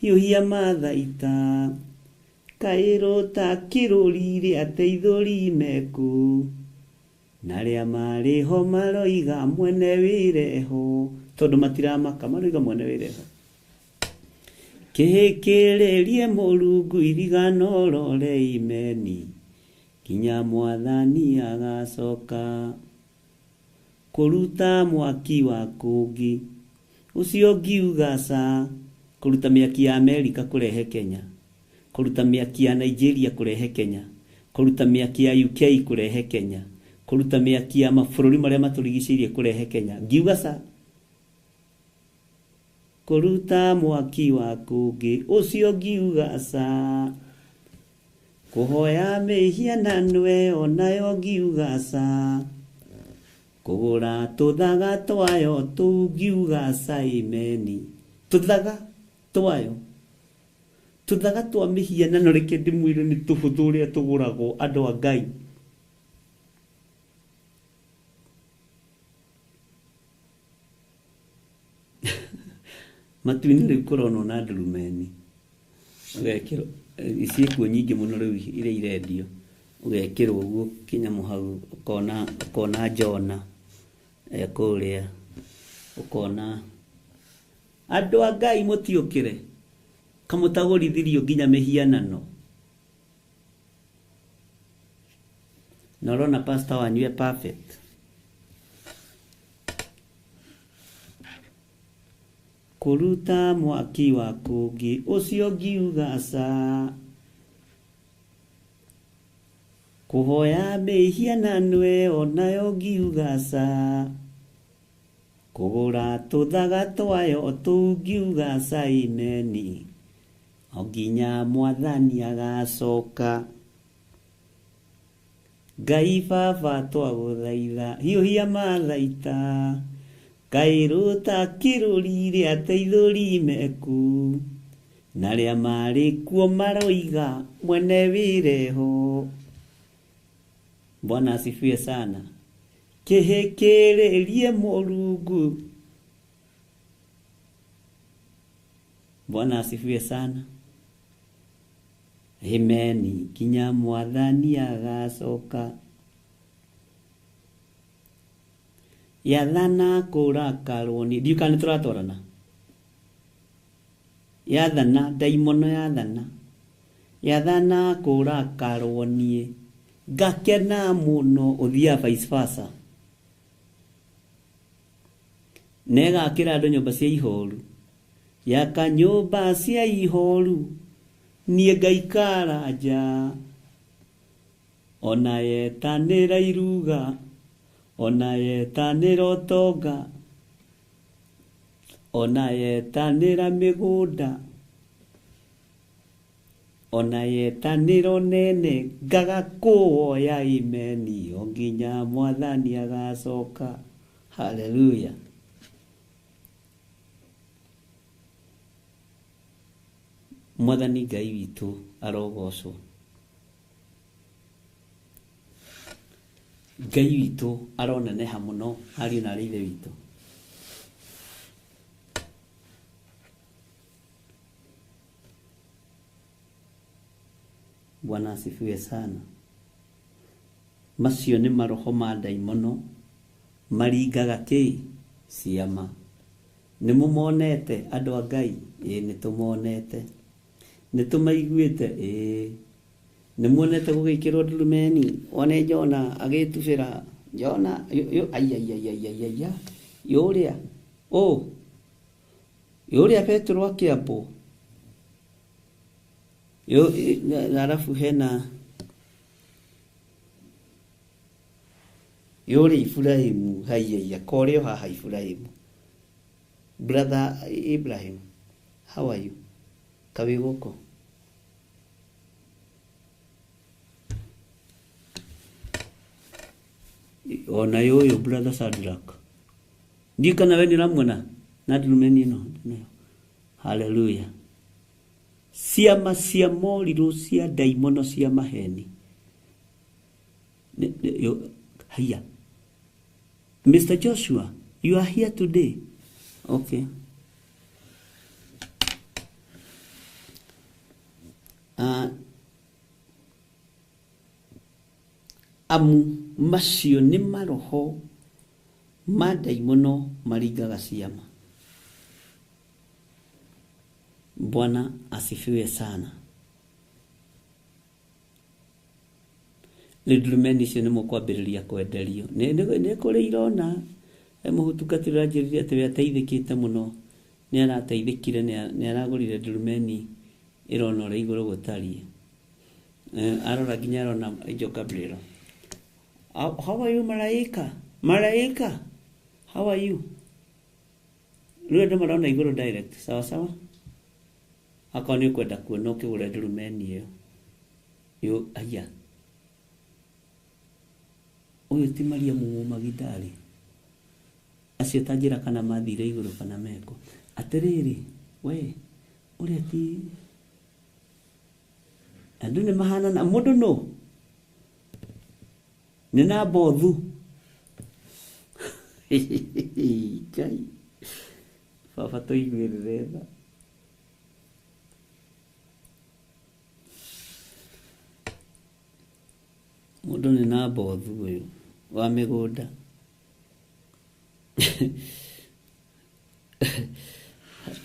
hiũhia mathaita. Kaĩrũ ta kĩrũri ateithũri meku. Na arĩa marĩ ho maroiga mwene wĩreho. Tondũ matiramaka maroiga mwene wĩreho. Kĩhĩkĩrĩrie Mũrungu irigano rore imeni. Nginya mwathani agacoka. Kũruta mwaki wa kũngĩ ũcio ngiuga ca. Kũruta mĩaki ya Amerika kũrehe Kenya. Kũruta mĩaki ya Nigeria kũrehe Kenya. Kũruta mĩaki ya UK kũrehe Kenya. Kũruta mĩaki ya mabũrũri marĩa matũrigicĩirie kũrehe Kenya. Ngiuga ca. Kũruta mwaki wa kũngĩ ũcio ngiuga ca. Kũhoya mĩhianano ĩyo nayo ngiuga ca. Kũgũra tũthaga twayo tũu ngiuga ca imeni. Tũthaga twayo. Tũthaga twa mĩhianano reke ndĩmwĩre nĩ tũhũthũ ũrĩa tũgũragwo andũ a Ngai. Matu-inĩ rĩu kũronwo na ndurumeni. Ũgekĩrwo ciĩkuo nyingĩ mũno rĩu iria irendio. Ũgekĩrwo ũguo kĩnyamũ hau ũkona ũkona Jona kũrĩa ũkona andũ a Ngai mũtiũkĩre kamũtagũrithirio nginya mĩhianano. Na ũrona pastor wanyu e perfect. Kũruta mwaki wa kũngĩ ũcio ngiuga ca. Kũhoya mĩhianano ĩyo nayo ngiuga ca. Kũgũra tũthaga twayo tũu ngiuga ca imeni. O nginya mwathani agacoka. Ngai baba twagũthaitha hiũhia mathaita. Kaĩrũ ta kĩrũri ateithũri meku. Na arĩa marĩ kuo maroiga mwene wĩreho. Bwana asifiwe sana. Kĩhĩkĩrĩrie Mũrungu. Bwana asifiwe sana. Ameni nginya mwathani agacoka. Yathana kũrakarwo nĩ ndiũ kana nĩtũratwarana. Yathana ndaimono yathana. Yathana kũrakarwo niĩ ngakena mũno ũthiaga vice versa. Na ĩgakĩra andũ nyũmba cia ihoru. Yaka nyũmba cia ihoru niĩ ngaikara nja. Ona yetanĩra iruga ona yetanĩra ũtonga ona yetanĩra mĩgũnda ona yetanĩra ũnene ngaga kũwoya imeni o nginya mwathani agacoka. Haleluya. Mwathani Ngai witũ arogocwo. Ngai witũ aroneneha mũno ariũ na arĩ ithe witũ. Bwana asifiwe sana. Macio nĩ maroho ma ndaimono maringaga kĩ ciama. Nĩ mũmonete andũ a Ngai? Ĩĩ nĩ tũmonete. Nĩ tũmaiguĩte? Ĩĩ. Nĩ muonete gũgĩkĩrwo ndurumeni? One Jona agĩtubĩra. Jona aiaiaiaiaia yũrĩa ũ yũrĩa Petero akĩambwo. Arabu hena yũrĩa Ibrahimu haiyaia korĩo haha Ibrahimu. Brother Ibrahim, how are you? Kawĩ gũkũ? Ona yũyũ brother Shadrach. Ndiũ kana we nĩũramuona na ndurumeni ĩno nayo. Hallelujah. Ciama cia morirũ cia ndaimono cia maheni. Haiya. Mr. Joshua, you are here today. Okay. Amu macio nĩ maroho ma ndaimono maringaga ciama. Bwana asifiwe sana. Rĩu ndurumeni icio nĩ mũkwambĩrĩria kwenderio. Nĩ kũrĩ irona mũhutungatĩri ũranjĩrire atĩ we ateithĩkĩte mũno, nĩ arateithĩkire, nĩ aragũrire ndurumeni ĩrona ũrĩa igũrũ gũtariĩ. Arora nginya arona Angel Gabriel. How are you Malaika? Malaika, how are you? Rĩu andũ marona igũrũ direct, sawa sawa? Akorwo nĩ ũkwenda kuona ũkĩgũre ndurumeni ĩyo. Yo, aya. Ũyũ ti Mariamu Mũmagidali. Acio ta njĩra kana mathire igũrũ kana meko. Atĩrĩrĩ, we, ũrĩa ti andũ nĩ mahanana mũndũ nũ? Nĩ na mbothu. Ngai. Baba tũiguĩrĩre tha. Mũndũ nĩ na mbothu ũyũ wa mĩgũnda.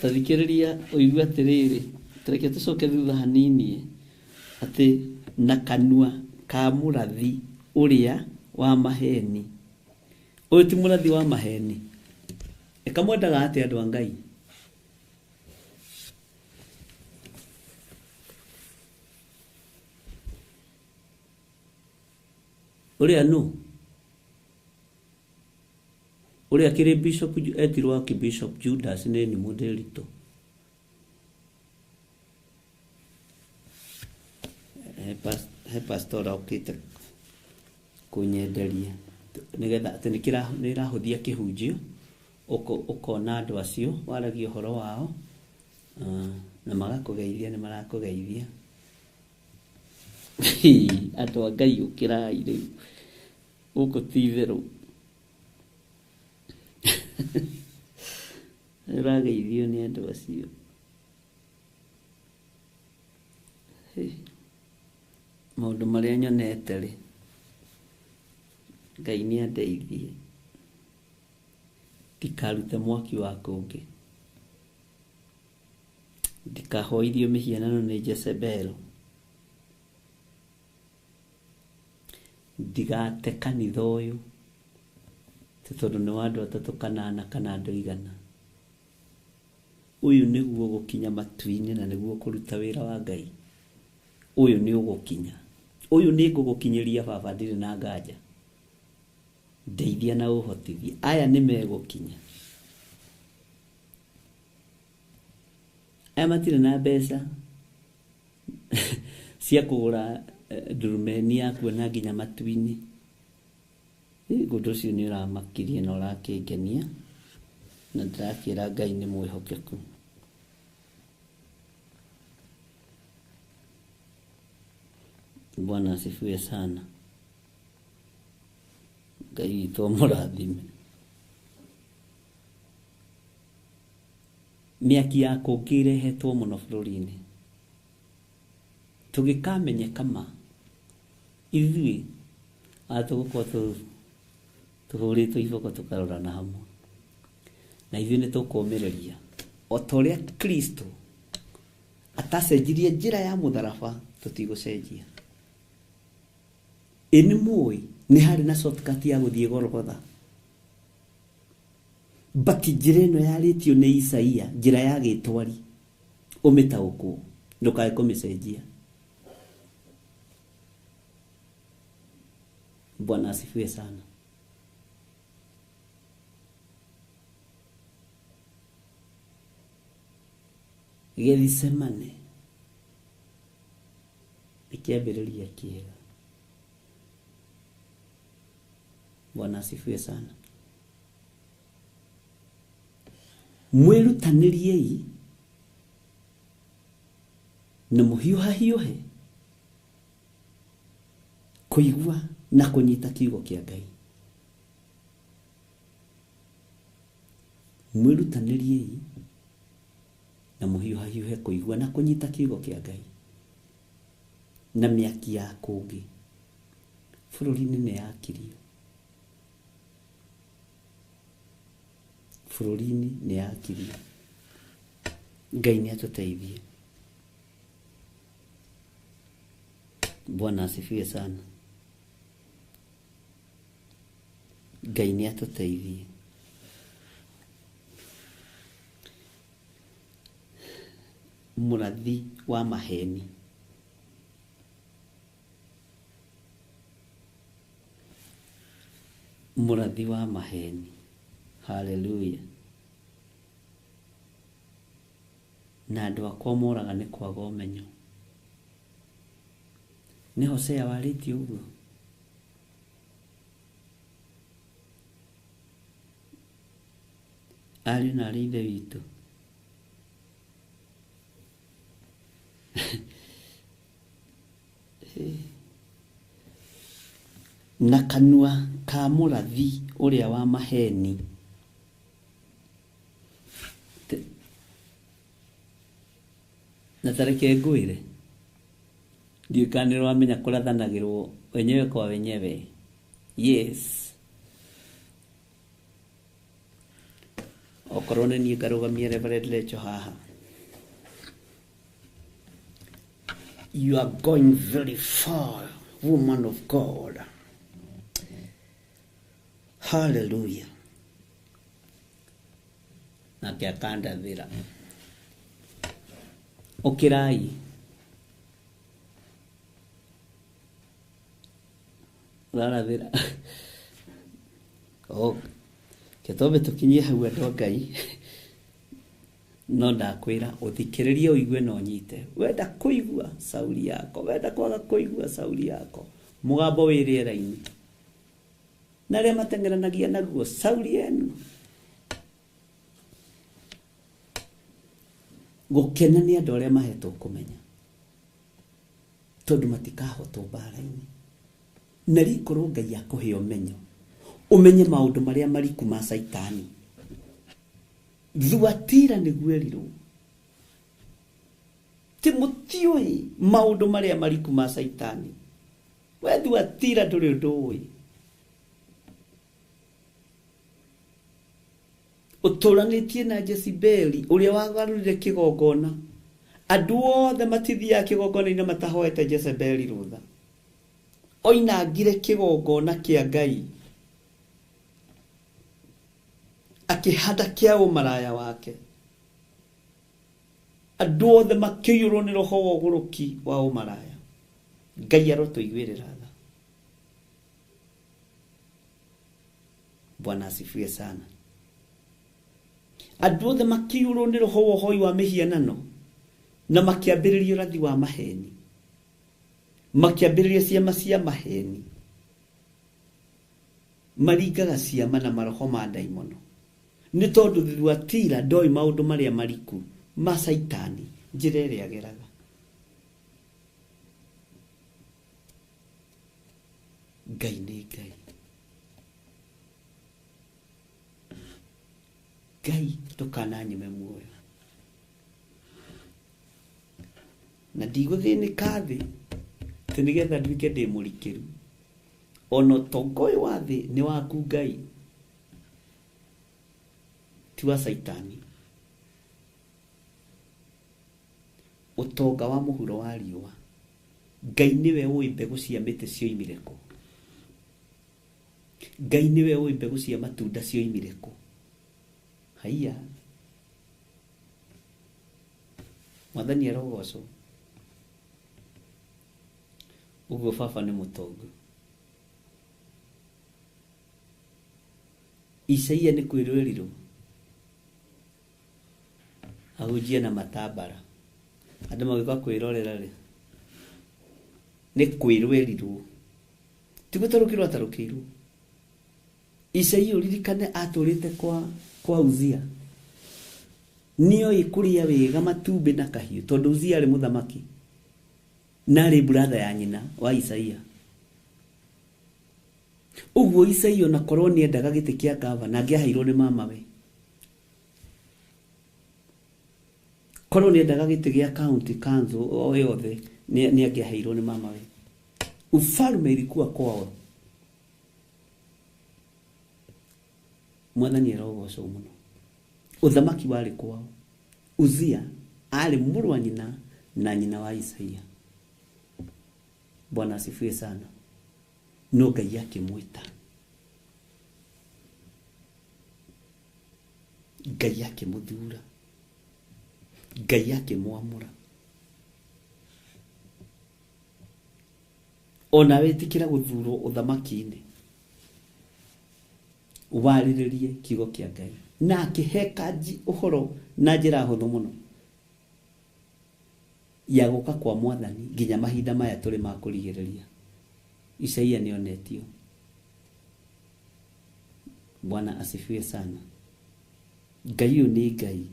Ta thikĩrĩria ũigue atĩrĩrĩ, reke tũcoke thutha hanini atĩ na kanua ka mũrathi ũrĩa wa maheni. Ũyũ ti mũrathi wa maheni. Ĩkamwendaga atĩa andũ a Ngai? Ũrĩa nũ? Ũrĩa kĩrĩ bishop etirwo Archbishop Judas nĩ ni mũndĩritũ. He pastor okĩte kũnyenderia nĩgetha atĩ nĩ ĩrahũthia kĩhunjio ũkona andũ acio waragia ũhoro wao na magakũgeithia nĩ marakũgeithia. Andũ a Ngai ũkĩrai rĩu gũkũ ti itherũ. Ũrageithio nĩ andũ acio. Maũndũ marĩa nyonete rĩ, Ngai nĩ andeithie ndikarute mwaki wa kũngĩ, ndikahoithio mĩhianano nĩ Jezebel, ndigate kanitha ũyũ ti tondũ nĩ wa andũ atatũ kana ana kana andũ igana. Ũyũ nĩguo gũkinya matu-inĩ na nĩguo kũruta wĩra wa Ngai. Ũyũ nĩ ũgũkinya. Ũyũ nĩ ngũgũkinyĩria baba ndirĩ na nganja. Ndeithia na ũhotithie. Aya nĩ megũkinya. Aya matirĩ na mbeca cia kũgũra ndurumeni ya kuona nginya matu-inĩ. Ũndũ ũcio nĩ ũramakirie na ũrakĩngenia na ndĩrakĩra Ngai nĩ mwĩhokeku. Bwana asifiwe sana. Ngai witũ amũrathime. Mĩaki ya kũngĩ ĩrehetwo mũno bũrũri-inĩ. Tũgĩkamenyeka ma ithuĩ tũgũkorwo tũhũrĩtwo iboko tũkarorana hamwe. Na ithuĩ nĩ tũkũmĩrĩria o ta ũrĩa Kristo atacenjirie njĩra ya mũtharaba, tũtigũcenjia. Ĩ nĩ mũĩ nĩ harĩ na shortcut ya gũthiĩ Golgotha, but njĩra ĩno yarĩtio nĩ Isaia, njĩra ya gĩtwari, ũmĩtaũkwo ndũkae kũmĩcenjia. Bwana asifiwe sana. Gethisemane nĩ kĩambĩrĩria kĩega. Bwana asifiwe sana. Mwĩrutanĩriei na mũhiũhahiũhe kũigua na kũnyita kiugo kĩa Ngai. Mwĩrutanĩriei na mũhiũhahiũhe kũigua na kũnyita kiugo kĩa Ngai. Na mĩaki ya kũngĩ bũrũri-inĩ nĩ yakirio. Bũrũri-inĩ nĩ yakirio. Ngai nĩ atũteithie. Bwana asifiwe sana. Ngai nĩ atũteithie. Mũrathi wa maheni. Mũrathi wa maheni. Haleluya. Na andũ akwa moraga nĩ kwaga ũmenyo. Nĩ Hosea warĩtie ũguo. Ariũ na arĩ ithe witũ. Na kanua ka mũrathi ũrĩa wa maheni. Na tareke ngwĩre, ndiũĩ kana nĩ ũramenya kũrathanagĩrwo wenyewe kwa wenyewe. Yes. Okorwo nĩ niĩ ngarũgamia Reverend Lecho haha. You are going very far, woman of God. Hallelujah. Nake akandathĩra. Ũkĩrai. Ũrarathĩra. Oh, ke twambe tũkinyie hau andũ a Ngai. No ndakwĩra ũthikĩrĩrie ũigue na ũnyite. Wenda kũigua sauri yako, wenda kwaga kũigua sauri yako. Mũgambo wĩ rĩera-inĩ. Na arĩa mateng'eranagia naguo sauri yenu. Gũkena nĩ andũ arĩa mahetwo kũmenya, tondũ matikahotwo mbara-inĩ. Na rikorwo Ngai akũhe ũmenyo, ũmenye maũndũ marĩa mariku ma Caitani. Thuatira nĩguo erirwo ti mũtiũĩ maũndũ marĩa mariku ma Caitani. We Thuatira ndũrĩ ũndũ ũĩ. Ũtũranĩtie na Jezebeli ũrĩa wagarũrire kĩgongona. Andũ othe matithiaga kĩgongona-inĩ matahoete Jezebeli rũtha. Oinangire kĩgongona kĩa Ngai, akĩhanda kĩa ũmaraya wake. Andũ othe makĩiyũrwo nĩ roho wa ũgũrũki wa ũmaraya. Ngai arotũiguĩrĩra tha. Bwana asifiwe sana. Andũ othe makĩiyũrwo nĩ roho wa ũhoi wa mĩhianano na makĩambĩrĩria ũrathi wa maheni, makĩambĩrĩria ciama cia maheni. Maringaga ciama na maroho ma ndaimono nĩ tondũ Thuatira ndoĩ maũndũ marĩa mariku ma Caitani, njĩra ĩrĩa ageraga. Ngai nĩ Ngai. Ngai ndũkananyime muoyo. Na ndigũthĩnĩka thĩ atĩ nĩgetha nduĩke ndĩ mũrikĩru. Ona ũtonga ũyũ wa thĩ nĩ waku Ngai, ti wa Caitani. Ũtonga wa mũhuro wa riũa, Ngai nĩwe ũĩ mbegũ cia mĩtĩ cioimire kũ. Ngai nĩwe ũĩ mbegũ cia matunda cioimire kũ. Haiya, Mwathani arogocwo. Ũguo baba nĩ mũtongu. Isaia nĩ kwĩrwo erirwo ahunjie na matambara. Andũ magĩũka kwĩrorera rĩ, nĩ kwĩrwo erirwo. Ti gũtarũkĩrwo atarũkĩirwo. Isaia ũririkane atũrĩte kwa Uzia. Nĩoĩ kũrĩa wega matumbĩ na kahiũ tondũ Uzia arĩ mũthamaki na arĩ brother ya nyina wa Isaia. Ũguo Isaia ona korwo nĩendaga gĩtĩ kĩa gavana angĩaheirwo nĩ mamawe. Korwo nĩendaga gĩtĩ gĩa county council o yothe nĩ angĩaheirwo nĩ mamawe. Ufalme ilikuwa kwao. Mwathani arogocwo mũno. Ũthamaki warĩ kwao. Uzia arĩ mũrũ wa nyina na nyina wa Isaia. Bwana asifiwe sana. No Ngai akĩmwĩta. Ngai akĩmũthura. Ngai akĩmwamũra. Ona wĩtĩkĩra gũthurwo ũthamaki-inĩ, warĩrĩrie kiugo kĩa Ngai. Na akĩhe kanji ũhoro na njĩra hũthũ mũno ya gũka kwa Mwathani nginya mahinda maya tũrĩ ma kũrigĩrĩria. Isaia nĩonetio. Bwana asifiwe sana. Ngai ũyũ nĩ Ngai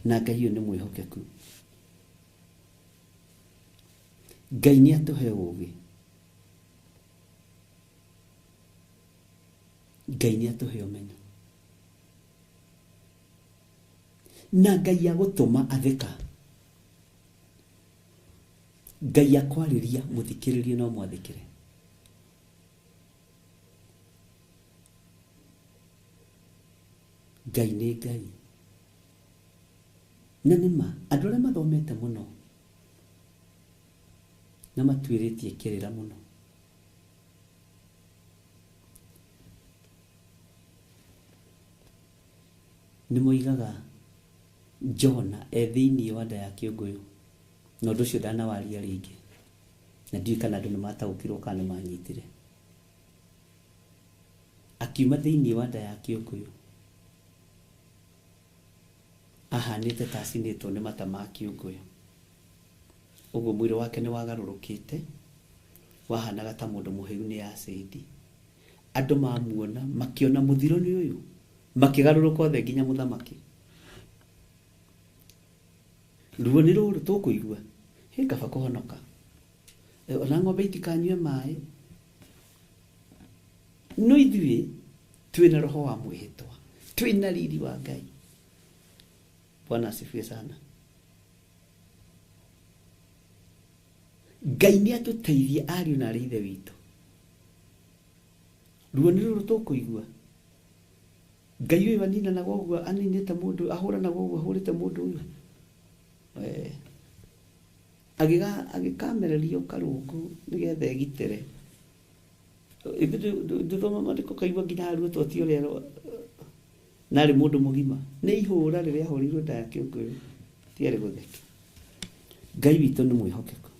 na Ngai ũyũ nĩ mwĩhokeku. Ngai nĩ atũhe ũũgĩ. Ngai nĩ atũhe ũmenyo. Na Ngai agũtũma atheka. Ngai akwarĩria mũthikĩrĩrie no mwathĩkĩre. Ngai nĩ Ngai. Na nĩ ma andũ arĩa mathomete mũno na matuĩrĩtie kĩrĩra mũno nĩ moigaga Jona e thĩinĩ wa nda ya kĩũngũyũ na ũndũ ũcio ndanawaria rĩngĩ na ndiũĩ kana andũ nĩ mataũkirwo kana nĩ manyitire. Akiuma thĩinĩ wa nda ya kĩũngũyũ ahanĩte ta acinĩtwo nĩ mata ma kĩũngũyũ. Ũguo mwĩrĩ wake nĩ wagarũrũkĩte, wahanaga ta mũndũ mũhĩu nĩ acid. Andũ mamuona makĩona mũthiro nĩ ũyũ, makĩgarũrũka othe nginya mũthamaki. Ruo nĩ rũrũ tũkũigua, hĩ kaba kũhonoka. Ona ng'ombe itikanyue maĩ. No ithuĩ twĩna roho wa mwĩhĩtwa, twĩna riri wa Ngai. Bwana asifiwe sana. Ngai nĩ atũteithie ariũ na arĩ ithe witũ. Ruo nĩ rũrũ tũkũigua. Ngai ũyũ aninanaga ũguo aninĩte mũndũ, ahũranaga ũguo ahũrĩte mũndũ ũyũ. Agĩkamererio karũngũ nĩgetha egitĩre. Ndũthoma maandĩko kaigua nginya ruo ti ũrĩa narĩ mũndũ mũgima. Nĩ ihũra rĩrĩa ahũrĩirwo nda ya kĩũngũyũ, tiarĩ gũtheka. Ngai witũ nĩ mwĩhokeku.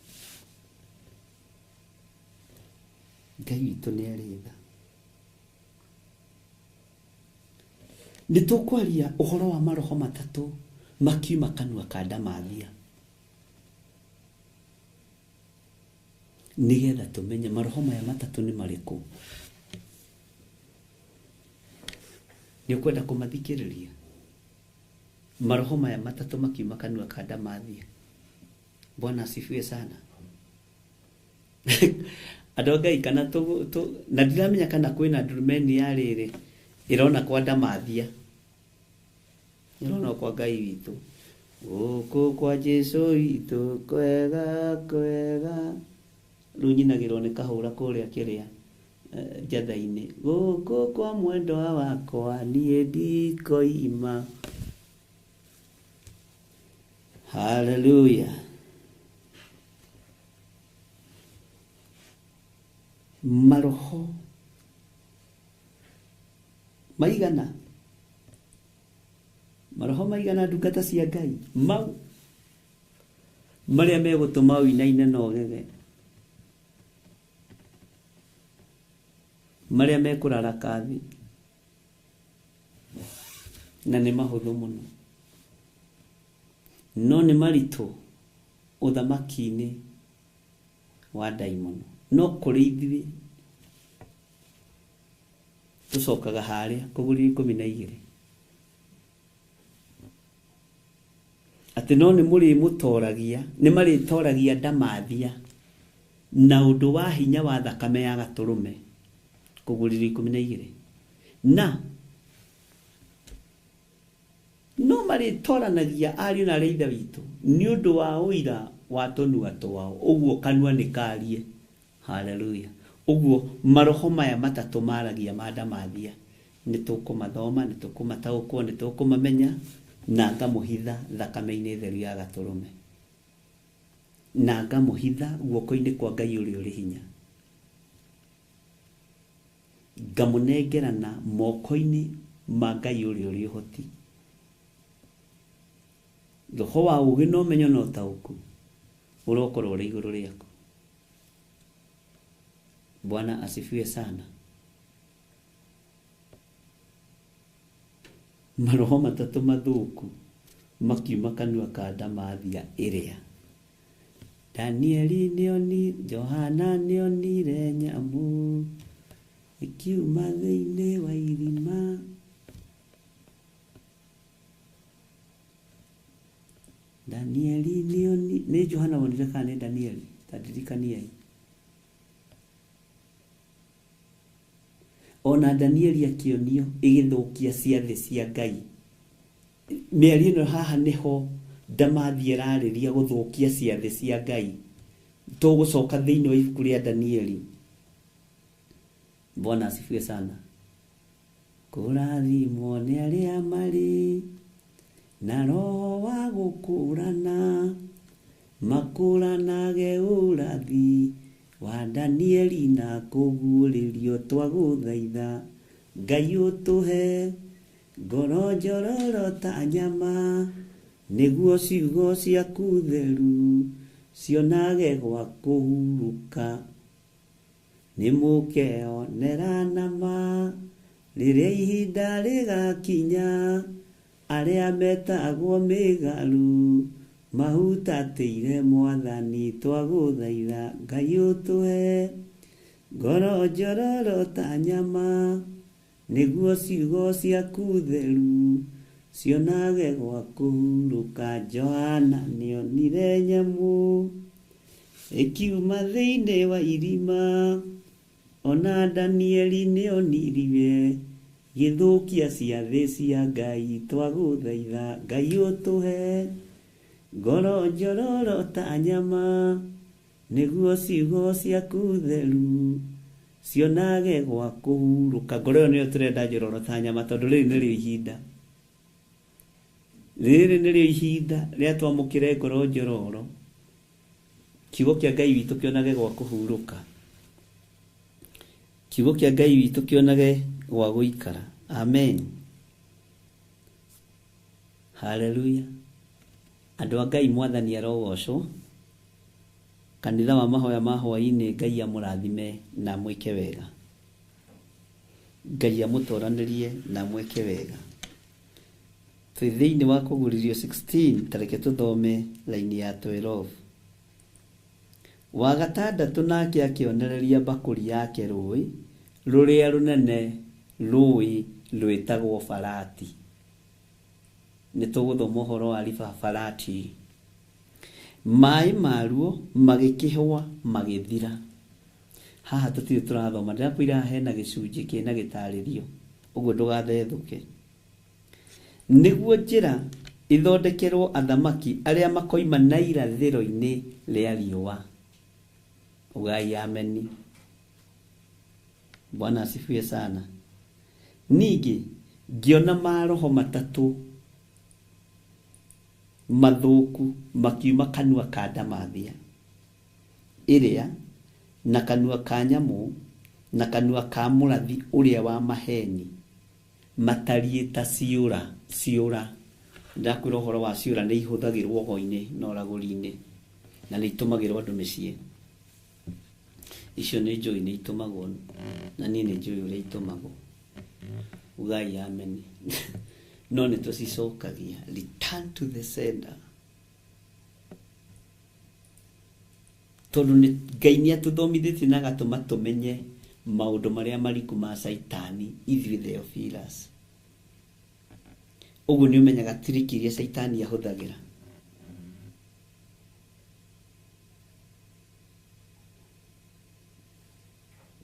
Ngai witũ nĩ arĩ tha. Nĩ tũkwaria ũhoro wa maroho matatũ makiuma kanua ka Ndamathia. Nĩgetha tũmenye maroho maya matatũ nĩ marĩkũ. Nĩ ũkwenda kũmathikĩrĩria? Maroho maya matatũ makiuma kanua ka Ndamathia. Bwana asifiwe sana. Andũ a Ngai kana na ndiramenya kana kwĩna ndurumeni ya rĩrĩ ĩrona kwa ndamathia, ĩrona kwa Ngai witũ, gũkũ kwa Jesu witũ kwega kwega. Rĩu nyinagĩrwo nĩ kahũra kũrĩa kĩrĩa njatha-inĩ, gũkũ kwa mwendwa wakwa niĩ ndikoima. Haleluya. Maroho maigana, maroho maigana ndungata cia Ngai mau marĩa megũtũma ũinaine na ũgege, marĩa mekũraraka thĩ, na nĩ mahũthũ mũno, no nĩ maritũ ũthamaki-inĩ wa ndaimono. No kũrĩ ithuĩ tũcokaga harĩa kũgũrĩra 12 atĩ no nĩ mũrĩmũtoragia, nĩ marĩtoragia ndamathia na ũndũ wa hinya wa thakame ya gatũrũme, kũgũrĩra 12, na no marĩtoranagia ariũ na arĩa ithe witũ nĩ ũndũ wa ũira wa tũnua twao, ũguo kanua nĩ karie. Haleluya. Ũguo maroho maya matatũ maragia ma ndamathia nĩ tũkũmathoma, nĩ tũkũmataũkwo, nĩ tũkũmamenya, na ngamũhitha thakame-inĩ theru ya gatũrũme, na ngamũhitha guoko-inĩ kwa Ngai ũrĩa ũrĩ hinya, ngamũnengerana moko-inĩ ma Ngai ũrĩa ũrĩ ũhoti. Roho wa ũũgĩ na ũmenyo na ũtaũku ũrokorwo ũrĩ igũrũ rĩaku. Bwana asifiwe sana. Maroho matatũ mathũku makiuma kanua ka ndamathia ĩrĩa Danieli nĩonire, Johana nĩonire nyamũ ĩkiuma thĩinĩ wa irima. Danieli nĩonire, nĩ Johana wonire kana nĩ Danieli? Ta ndirikaniai. Ona Danieli akĩonio ĩgĩthũkia ciathĩ cia Ngai. Mĩario ĩno haha nĩho ndamathia ĩrarĩria gũthũkia ciathĩ cia Ngai. Tũgũcoka thĩinĩ wa ibuku rĩa Danieli. Bwana asifiwe sana. Kũrathimwo nĩ arĩa marĩ na roho wa gũkũrana, makũranage ũrathi wa Danieli na kũguũrĩrio twagũthaitha. Ngai ũtũhe ngoro njororo ta nyama, nĩguo ciugo ciaku theru cionage gwa kũhurũka. Nĩ mũkeonera nama rĩrĩa ihinda rĩgakinya, arĩa metagwo mĩgaru mahutatĩire Mwathani twagũthaitha. Ngai ũtũhe ngoro njororo ta nyama, nĩguo ciugo ciaku theru cionage gwa kũhurũka. Johana nĩonire nyamũ ĩkiuma thĩinĩ wa irima, ona Danieli nĩonirie gĩthũkia ciathĩ cia Ngai twagũthaitha. Ngai ũtũhe ngoro njororo ta nyama, nĩguo ciugo ciaku theru cionage gwa kũhurũka. Ngoro ĩyo nĩyo tũrenda njororo ta nyama, tondũ rĩrĩ nĩrĩo ihinda, rĩrĩ nĩrĩo ihinda rĩa twamũkĩre ngoro njororo, kiugo kĩa Ngai witũ kĩonage gwa kũhurũka, kiugo kĩa Ngai witũ kĩonage gwa gũikara. Amen. Haleluya. Andũ a Ngai, Mwathani arogocwo. Kanitha wa mahoya ma hwaĩ-inĩ, Ngai amũrathime na amwĩke wega. Ngai amũtoranĩrie na amwĩke wega. Twĩ thĩinĩ wa kũgũrĩrio 16, tareke tũthome laini ya 12. Wa gatandatũ nake akĩonereria mbakũri yake rũĩ rũrĩa rũnene, rũĩ rwĩtagwo Farati. Nĩ tũgũthoma ũhoro wa riba Farati. Maĩ maruo magĩkĩhũa magĩthira. Haha tũtirĩ tũrathoma, ndĩrakwĩra haha hena gĩcunjĩ kĩna gĩtarĩrio, ũguo ndũgathethũke. Nĩguo njĩra ithondekerwo athamaki arĩa makoima na irathĩro-inĩ rĩa riũa. Ugai ameni. Bwana asifiwe sana. Ningĩ ngĩona maroho matatũ mathũku makiuma kanua ka ndamathia ĩrĩa na kanua ka nyamũ na kanua ka mũrathi ũrĩa wa maheni, matariĩ ta ciũra ciũra. Ndakwĩra ũhoro wa ciũra nĩ ihũthagĩrwo ũgo-inĩ na ũragũri-inĩ, na nĩ itũmagĩrwo andũ mĩciĩ. Icio nĩ njũĩ nĩ itũmagwo, na niĩ nĩ njũĩ ũrĩa itũmagwo. Ugai ameni. No nĩ tũcicokagia, return to the sender. Tondũ nĩ Ngai nĩ atũthomithĩtie na agatũma tũmenye maũndũ marĩa mariku ma Caitani ithuĩ Theophilus. Ũguo nĩ ũmenyaga tiriki iria Caitani ahũthagĩra.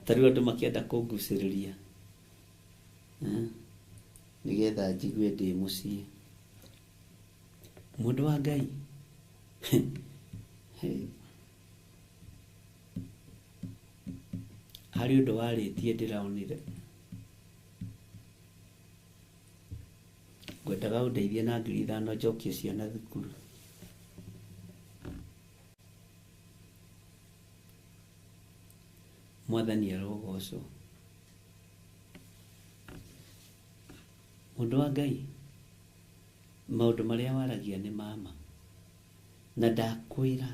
Ta rĩu andũ makĩenda kũngucĩrĩria nĩgetha njigue ndĩ mũciĩ. Mũndũ wa Ngai harĩ ũndũ warĩtie ndĩronire, ngwendaga ũndeithie na 5,000 njokie ciana thukuru. Mwathani arogocwo. Mũndũ wa Ngai, maũndũ marĩa waragia nĩ mama, na ndakwĩra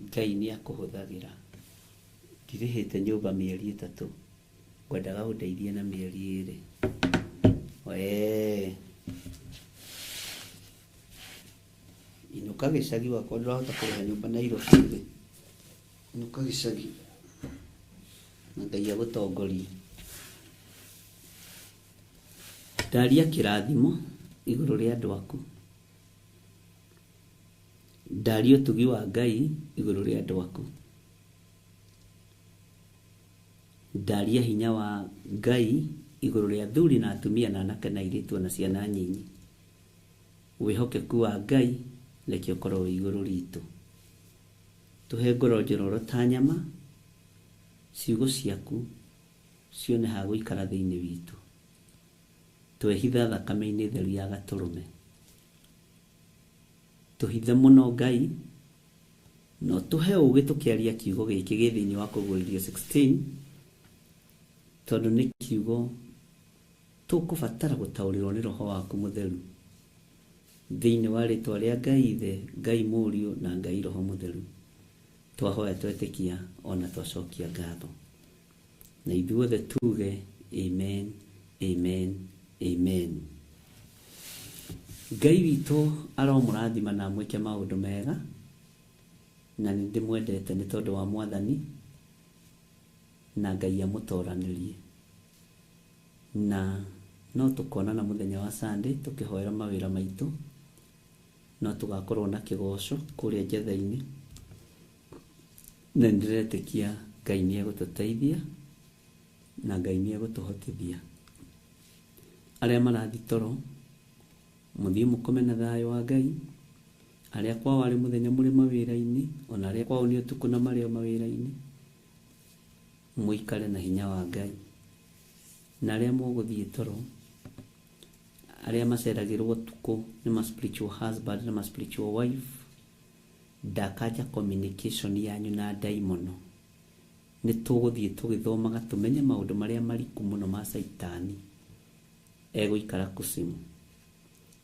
Ngai nĩ akũhũthagĩra. Ndirĩhĩte nyũmba mĩeri 3, ngwendaga ũndeithie na mĩeri 2. Wee inũka gĩcagi wakwa, ndũrahota kũrĩha nyũmba Nairobi rĩ, inũka gĩcagi na Ngai agũtongorie. Ndaria kĩrathimo igũrũ rĩa andũ aku, ndaria ũtugi wa Ngai igũrũ rĩa andũ aku, ndaria hinya wa Ngai igũrũ rĩa athuri na atumia na anake na airĩtu na ciana nyinyi. Wĩhokeku wa Ngai reke ũkorwo wĩ igũrũ ritũ. Tũhe ngoro njororo ta nyama, ciugo ciaku cione ha gũikara thĩinĩ witũ. Twehitha thakame-inĩ theru ya gatũrũme. Tũhithe mũno Ngai, no tũhe ũgĩ tũkĩaria kiugo gĩkĩ gĩ thĩinĩ wa Kũguũrĩrio 16, tondũ nĩ kiugo tũkũbatara gũtaũrĩrwo nĩ Roho waku Mũtheru. Thĩinĩ wa rĩtwa rĩa Ngai Ithe, Ngai Mũriũ na Ngai Roho Mũtheru, twahoya twetĩkia ona twacokia ngatho. Na ithuothe tuge amen, amen, amen. Ngai witũ aromũrathima na amwĩke maũndũ mega, na nĩ ndĩmwendete nĩ tondũ wa Mwathani, na Ngai amũtoranĩrie. Na no tũkonana mũthenya wa Sunday tũkĩhoera mawĩra maitũ, no tũgakorwo na kĩgoco kũrĩa njetha-inĩ, na nĩndĩretĩkia Ngai nĩ egũtũteithia na Ngai nĩ egũtũhotithia. Arĩa marathiĩ toro, mũthiĩ mũkome na thayũ wa Ngai. Arĩa kwao arĩ mũthenya mũrĩ mawĩra-inĩ, ona arĩa kwao nĩ ũtukũ na marĩ o mawĩra-inĩ, mũikare na hinya wa Ngai. Na arĩa mũgũthiĩ toro, arĩa maceragĩrwo ũtukũ nĩ ma spiritual husband na ma spiritual wife, ndakanja communication yanyu na ndaimono. Nĩ tũgũthiĩ tũgĩthomaga tũmenye maũndũ marĩa mariku mũno ma Caitani egũikara kusimu.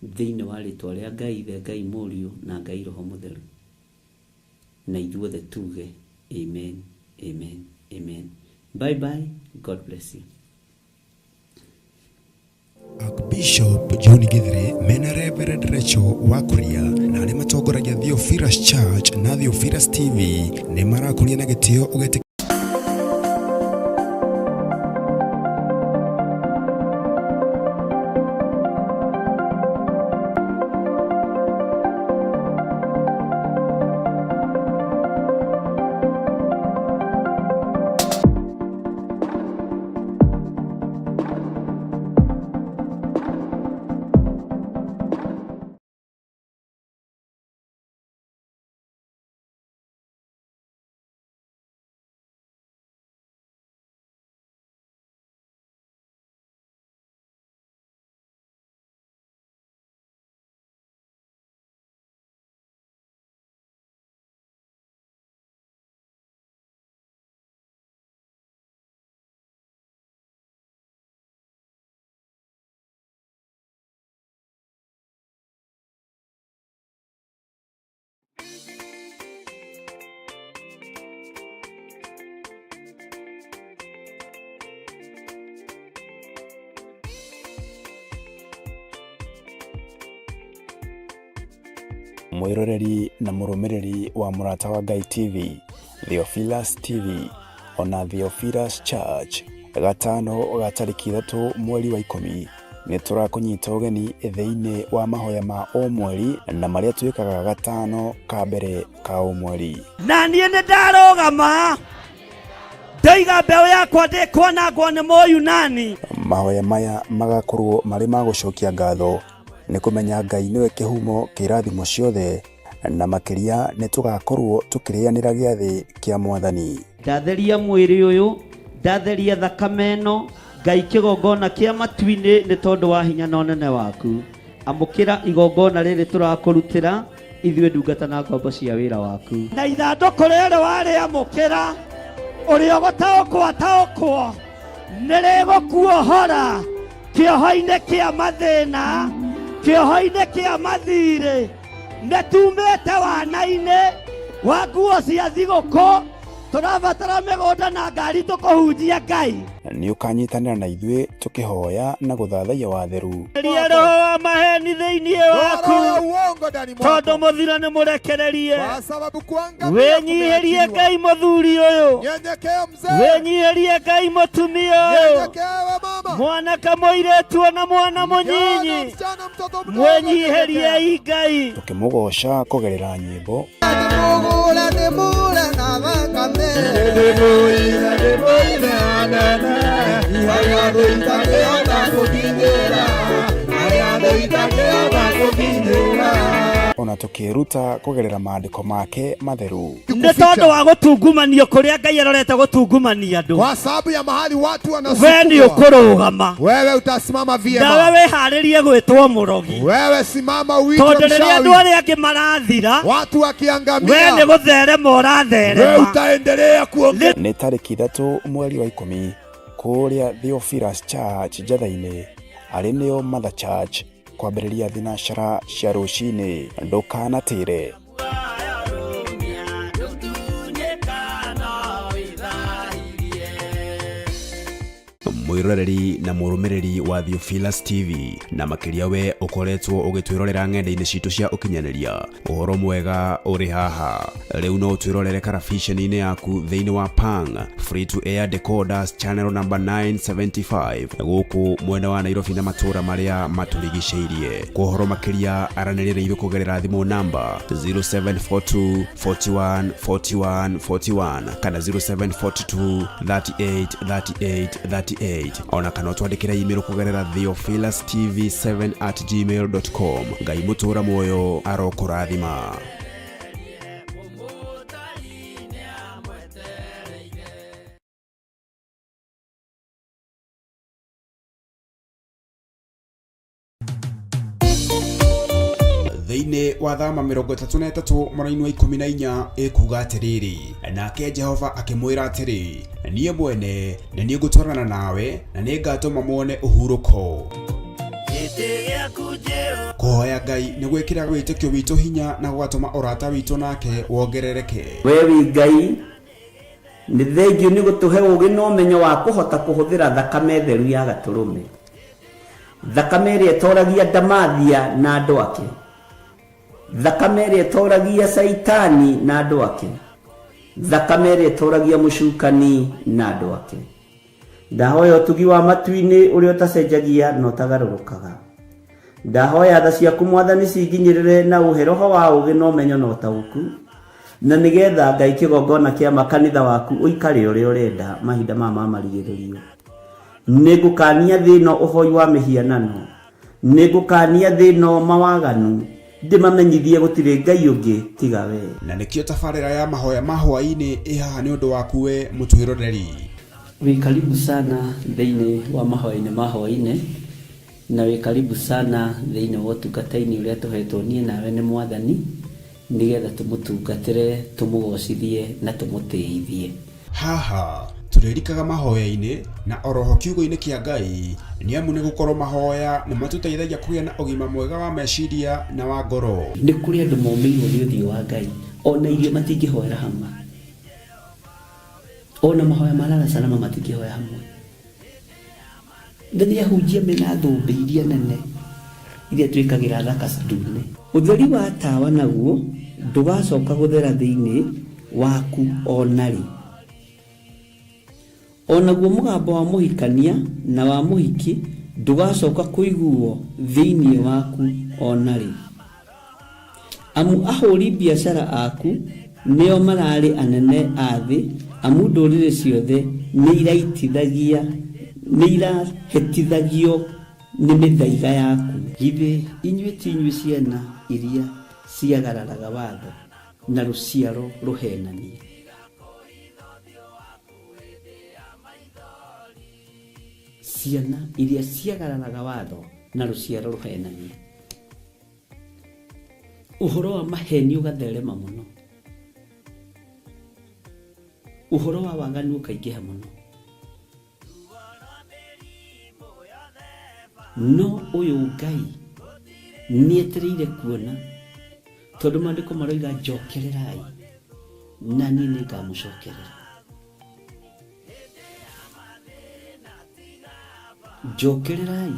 Thĩinĩ wa rĩtwa rĩa Ngai Ithe, Ngai Mũriũ na Ngai Roho Mũtheru. Na ithuothe tuge amen, amen, amen. Bye bye, God bless you. Archbishop John Githure mena Reverend Rachel Wakuria na arĩa matongoragia Theophilus Church na Theophilus TV nĩ marakũria na gĩtĩo ũgetĩkia Mwĩroreri na mũrũmĩrĩri wa Mũrata wa Ngai TV, Theophilus TV, ona Theophilus Church, gatano ga tarĩki 3 mweri wa 10 nĩ tũrakũnyita ũgeni thĩinĩ wa mahoya ma o mweri na marĩa twĩkaga gatano ka mbere ka o mweri. Na niĩ nĩ ndarũgama ndoiga mbeũ yakwa ndĩkwanangwo nĩ Mũyunani. Mahoya maya magakorwo marĩ ma gũcokia ngatho nĩ kũmenya Ngai nĩwe kĩhumo kĩa irathimo ciothe, na makĩria nĩ tũgakorwo tũkĩrĩanĩra gĩathĩ kĩa Mwathani. Ndatheria mwĩrĩ ũyũ, ndatheria thakame ĩno, Ngai kĩgongona kĩa matu-inĩ nĩ tondũ wa hinya na ũnene waku. Amũkĩra igongona rĩrĩ tũrakũrutĩra ithuĩ ndungata na ngombo cia wĩra waku. Na ithandũkũ rĩrĩ warĩamũkĩra, ũrĩa ũgũtaũkwo ataũkwo, nĩ rĩgũkuohora kĩoho-inĩ kĩa mathĩna, kĩoho-inĩ kĩa mathirĩ. Nĩ tumĩte wana-inĩ wa nguo cia thigũkũ, tũrabatara mĩgũnda na ngari tũkũhunjia Ngai. Nĩ ũkanyitanĩra na ithuĩ tũkĩhoya na gũthathaiya watheru. Eheria roho wa maheni thĩinĩ waku, Roho ya uongo ndani mwako, tondũ mũthiro nĩ mũrekererie. kwa sababu kuangamia Wĩnyihĩrie kumeachiliwa. Ngai mũthuri ũyũ, Nyenyekea mzee, wĩnyihĩrie Ngai mũtumia ũyũ, nyenyekea we mama, mwanake mũirĩtu ona mwana kijana, mũnyinyi, msichana, mtoto mdogo, mwĩnyihĩriei Ngai. Tũkĩmũgooca kũgerera nyĩmbo, ndĩmũgũre ndĩmũre na thakame ona tũkĩĩruta kũgerera maandĩko make matheru. Nĩ tondũ wa gũtungumanio kũrĩa Ngai arorete gũtungumania andũ, kwa sababu ya mahali watu we nĩ wanasukumwa, ũkũrũgama wewe utasimama nawe vyema. wĩharĩrie gwĩtwo mũrogi, Wewe simama uitwe tondũ rĩrĩa andũ mchawi, arĩa angĩ marathira, watu we nĩ wakiangamia, gũtherema wewe ũratherema. utaendelea kuongea. Nĩ tarĩki 3 mweri wa 10 kũrĩa Theophilus Church Njatha-inĩ, arĩ nĩo Mother Church, kwambĩrĩria thinacara cia rũcinĩ. Ndũkanatĩre. Mwĩroreri na mũrũmĩrĩri wa Theophilus TV, na makĩria we ũkoretwo ũgĩtwĩrorera ng'enda-inĩ citũ cia ũkinyanĩria, ũhoro mwega ũrĩ haha. Rĩu no ũtwĩrorere karabiceni-inĩ yaku thĩinĩ wa Pang Free to Air Decoders channel number 975 gũkũ mwena wa Nairobi na matũũra marĩa matũrigicĩirie. Kwa ũhoro makĩria aranĩria na ithuĩ kũgerera thimũ namba 0742 41 41 41 kana 0742 38 38 38, ona kana ũtwandĩkĩre email kũgerera theophilustv7@gmail.com. Ngai mũtũũra muoyo arokũrathima. Thĩinĩ wa thama 33 mũraini wa 14 ĩkuga atĩrĩrĩ, nake Jehova akĩmwĩra atĩrĩ, niĩ mwene nĩ niĩ ngũtwarana nawe na nĩ ngatũma muone ũhurũko. Kũhoya Ngai nĩ gwĩkĩra wĩtĩkio witũ hinya na gũgatũma ũrata witũ nake wongerereke. We wĩ Ngai, nĩ thengiũ nĩ gũtũhe ũũgĩ na ũmenyo wa kũhota kũhũthĩra thakame theru ya gatũrũme, thakame ĩrĩa ĩtoragia ndamathia na andũ ake, thakame ĩrĩa ĩtoragia Caitani na andũ ake, thakame ĩrĩa ĩtoragia mũcukani na andũ ake. Ndahoya ũtugi wa matu-inĩ ũrĩa ũtacenjagia na ũtagarũrũkaga. Ndahoya tha ciaku Mwathani cinginyĩrĩre na ũhe roho wa ũũgĩ na ũmenyo na ũtaũku, na nĩgetha Ngai kĩgongona kĩa makanitha waku ũikare ũrĩa ũrenda mahinda maya ma marigĩrĩrio. Nĩngũkania thĩ ĩno ũhoi wa mĩhianano, nĩngũkania thĩ ĩno mawaganu, ndĩmamenyithie gũtirĩ Ngai ũngĩ tiga we. Na nĩkĩo tabarĩra ya mahoya ma hwaĩ-inĩ ĩ haha nĩ ũndũ waku we mũtwĩroreri. Wĩ karibu sana thĩinĩ wa mahoya-inĩ ma hwaĩ-inĩ, na wĩ karibu sana thĩinĩ wa ũtungata-inĩ ũrĩa tũhetwo niĩ nawe nĩ Mwathani, nĩgetha tũmũtungatĩre, tũmũgocithie na tũmũtĩithie. Haha tũrĩrikaga mahoya-inĩ na oroho kiugo-inĩ kĩa Ngai, nĩ amu nĩ gũkorwo mahoya nĩ matũteithagia kũgĩa na ũgima mwega wa meciria na wa ngoro. Nĩ kũrĩ andũ momĩirwo nĩ ũthiũ wa Ngai, ona irio matingĩhoera hamwe, ona mahoya ma lala salama matingĩhoya hamwe. Na nĩ ahunjia mena thũmbĩ iria nene iria twĩkagĩra thaka ndune. Ũtheri wa tawa naguo ndũgacoka gũthera thĩinĩ waku o na rĩ. O naguo mũgambo wa mũhikania na wa mũhiki ndũgacoka kũiguo thĩinĩ waku o na rĩ. Amu ahũri biacara aku nĩo mararĩ anene a thĩ, amu ndũrĩrĩ ciothe nĩirahĩtithagio nĩ mĩthaiga yaku. Githĩ inyuĩ ti inyuĩ ciana iria ciagararaga watho na rũciaro rũhenanie? Ciana iria ciagararaga watho na rũciaro rũhenanie. Ũhoro wa maheni ũgatherema mũno, ũhoro wa waganu ũkaingĩha mũno, no ũyũ Ngai nĩetereire kuona, tondũ maandĩko maroiga njokererai na niĩ nĩngamũcokerera. Njokererai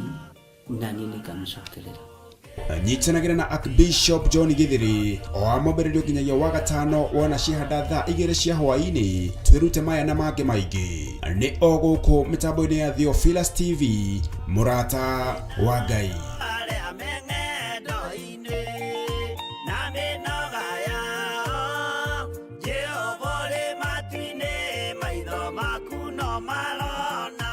na niĩ nĩngamũcokerera. Nyitanagĩra na Archbishop John Githiri o wa mwambĩrĩrio nginyagia wa gatano wona ciahanda thaa 2 cia hwaĩ-inĩ, twĩrute maya na mangĩ maingĩ nĩ o gũkũ mĩtambo-inĩ ya Theophilus TV, mũrata wa Ngai. Arĩa me ng'endo-inĩ na mĩnoga yao, Jehova ũrĩ matu-inĩ, maitho maku no marona.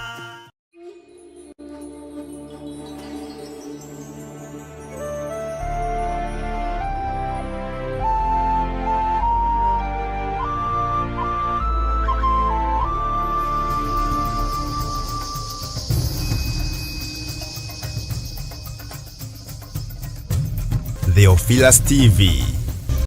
Theophilus TV.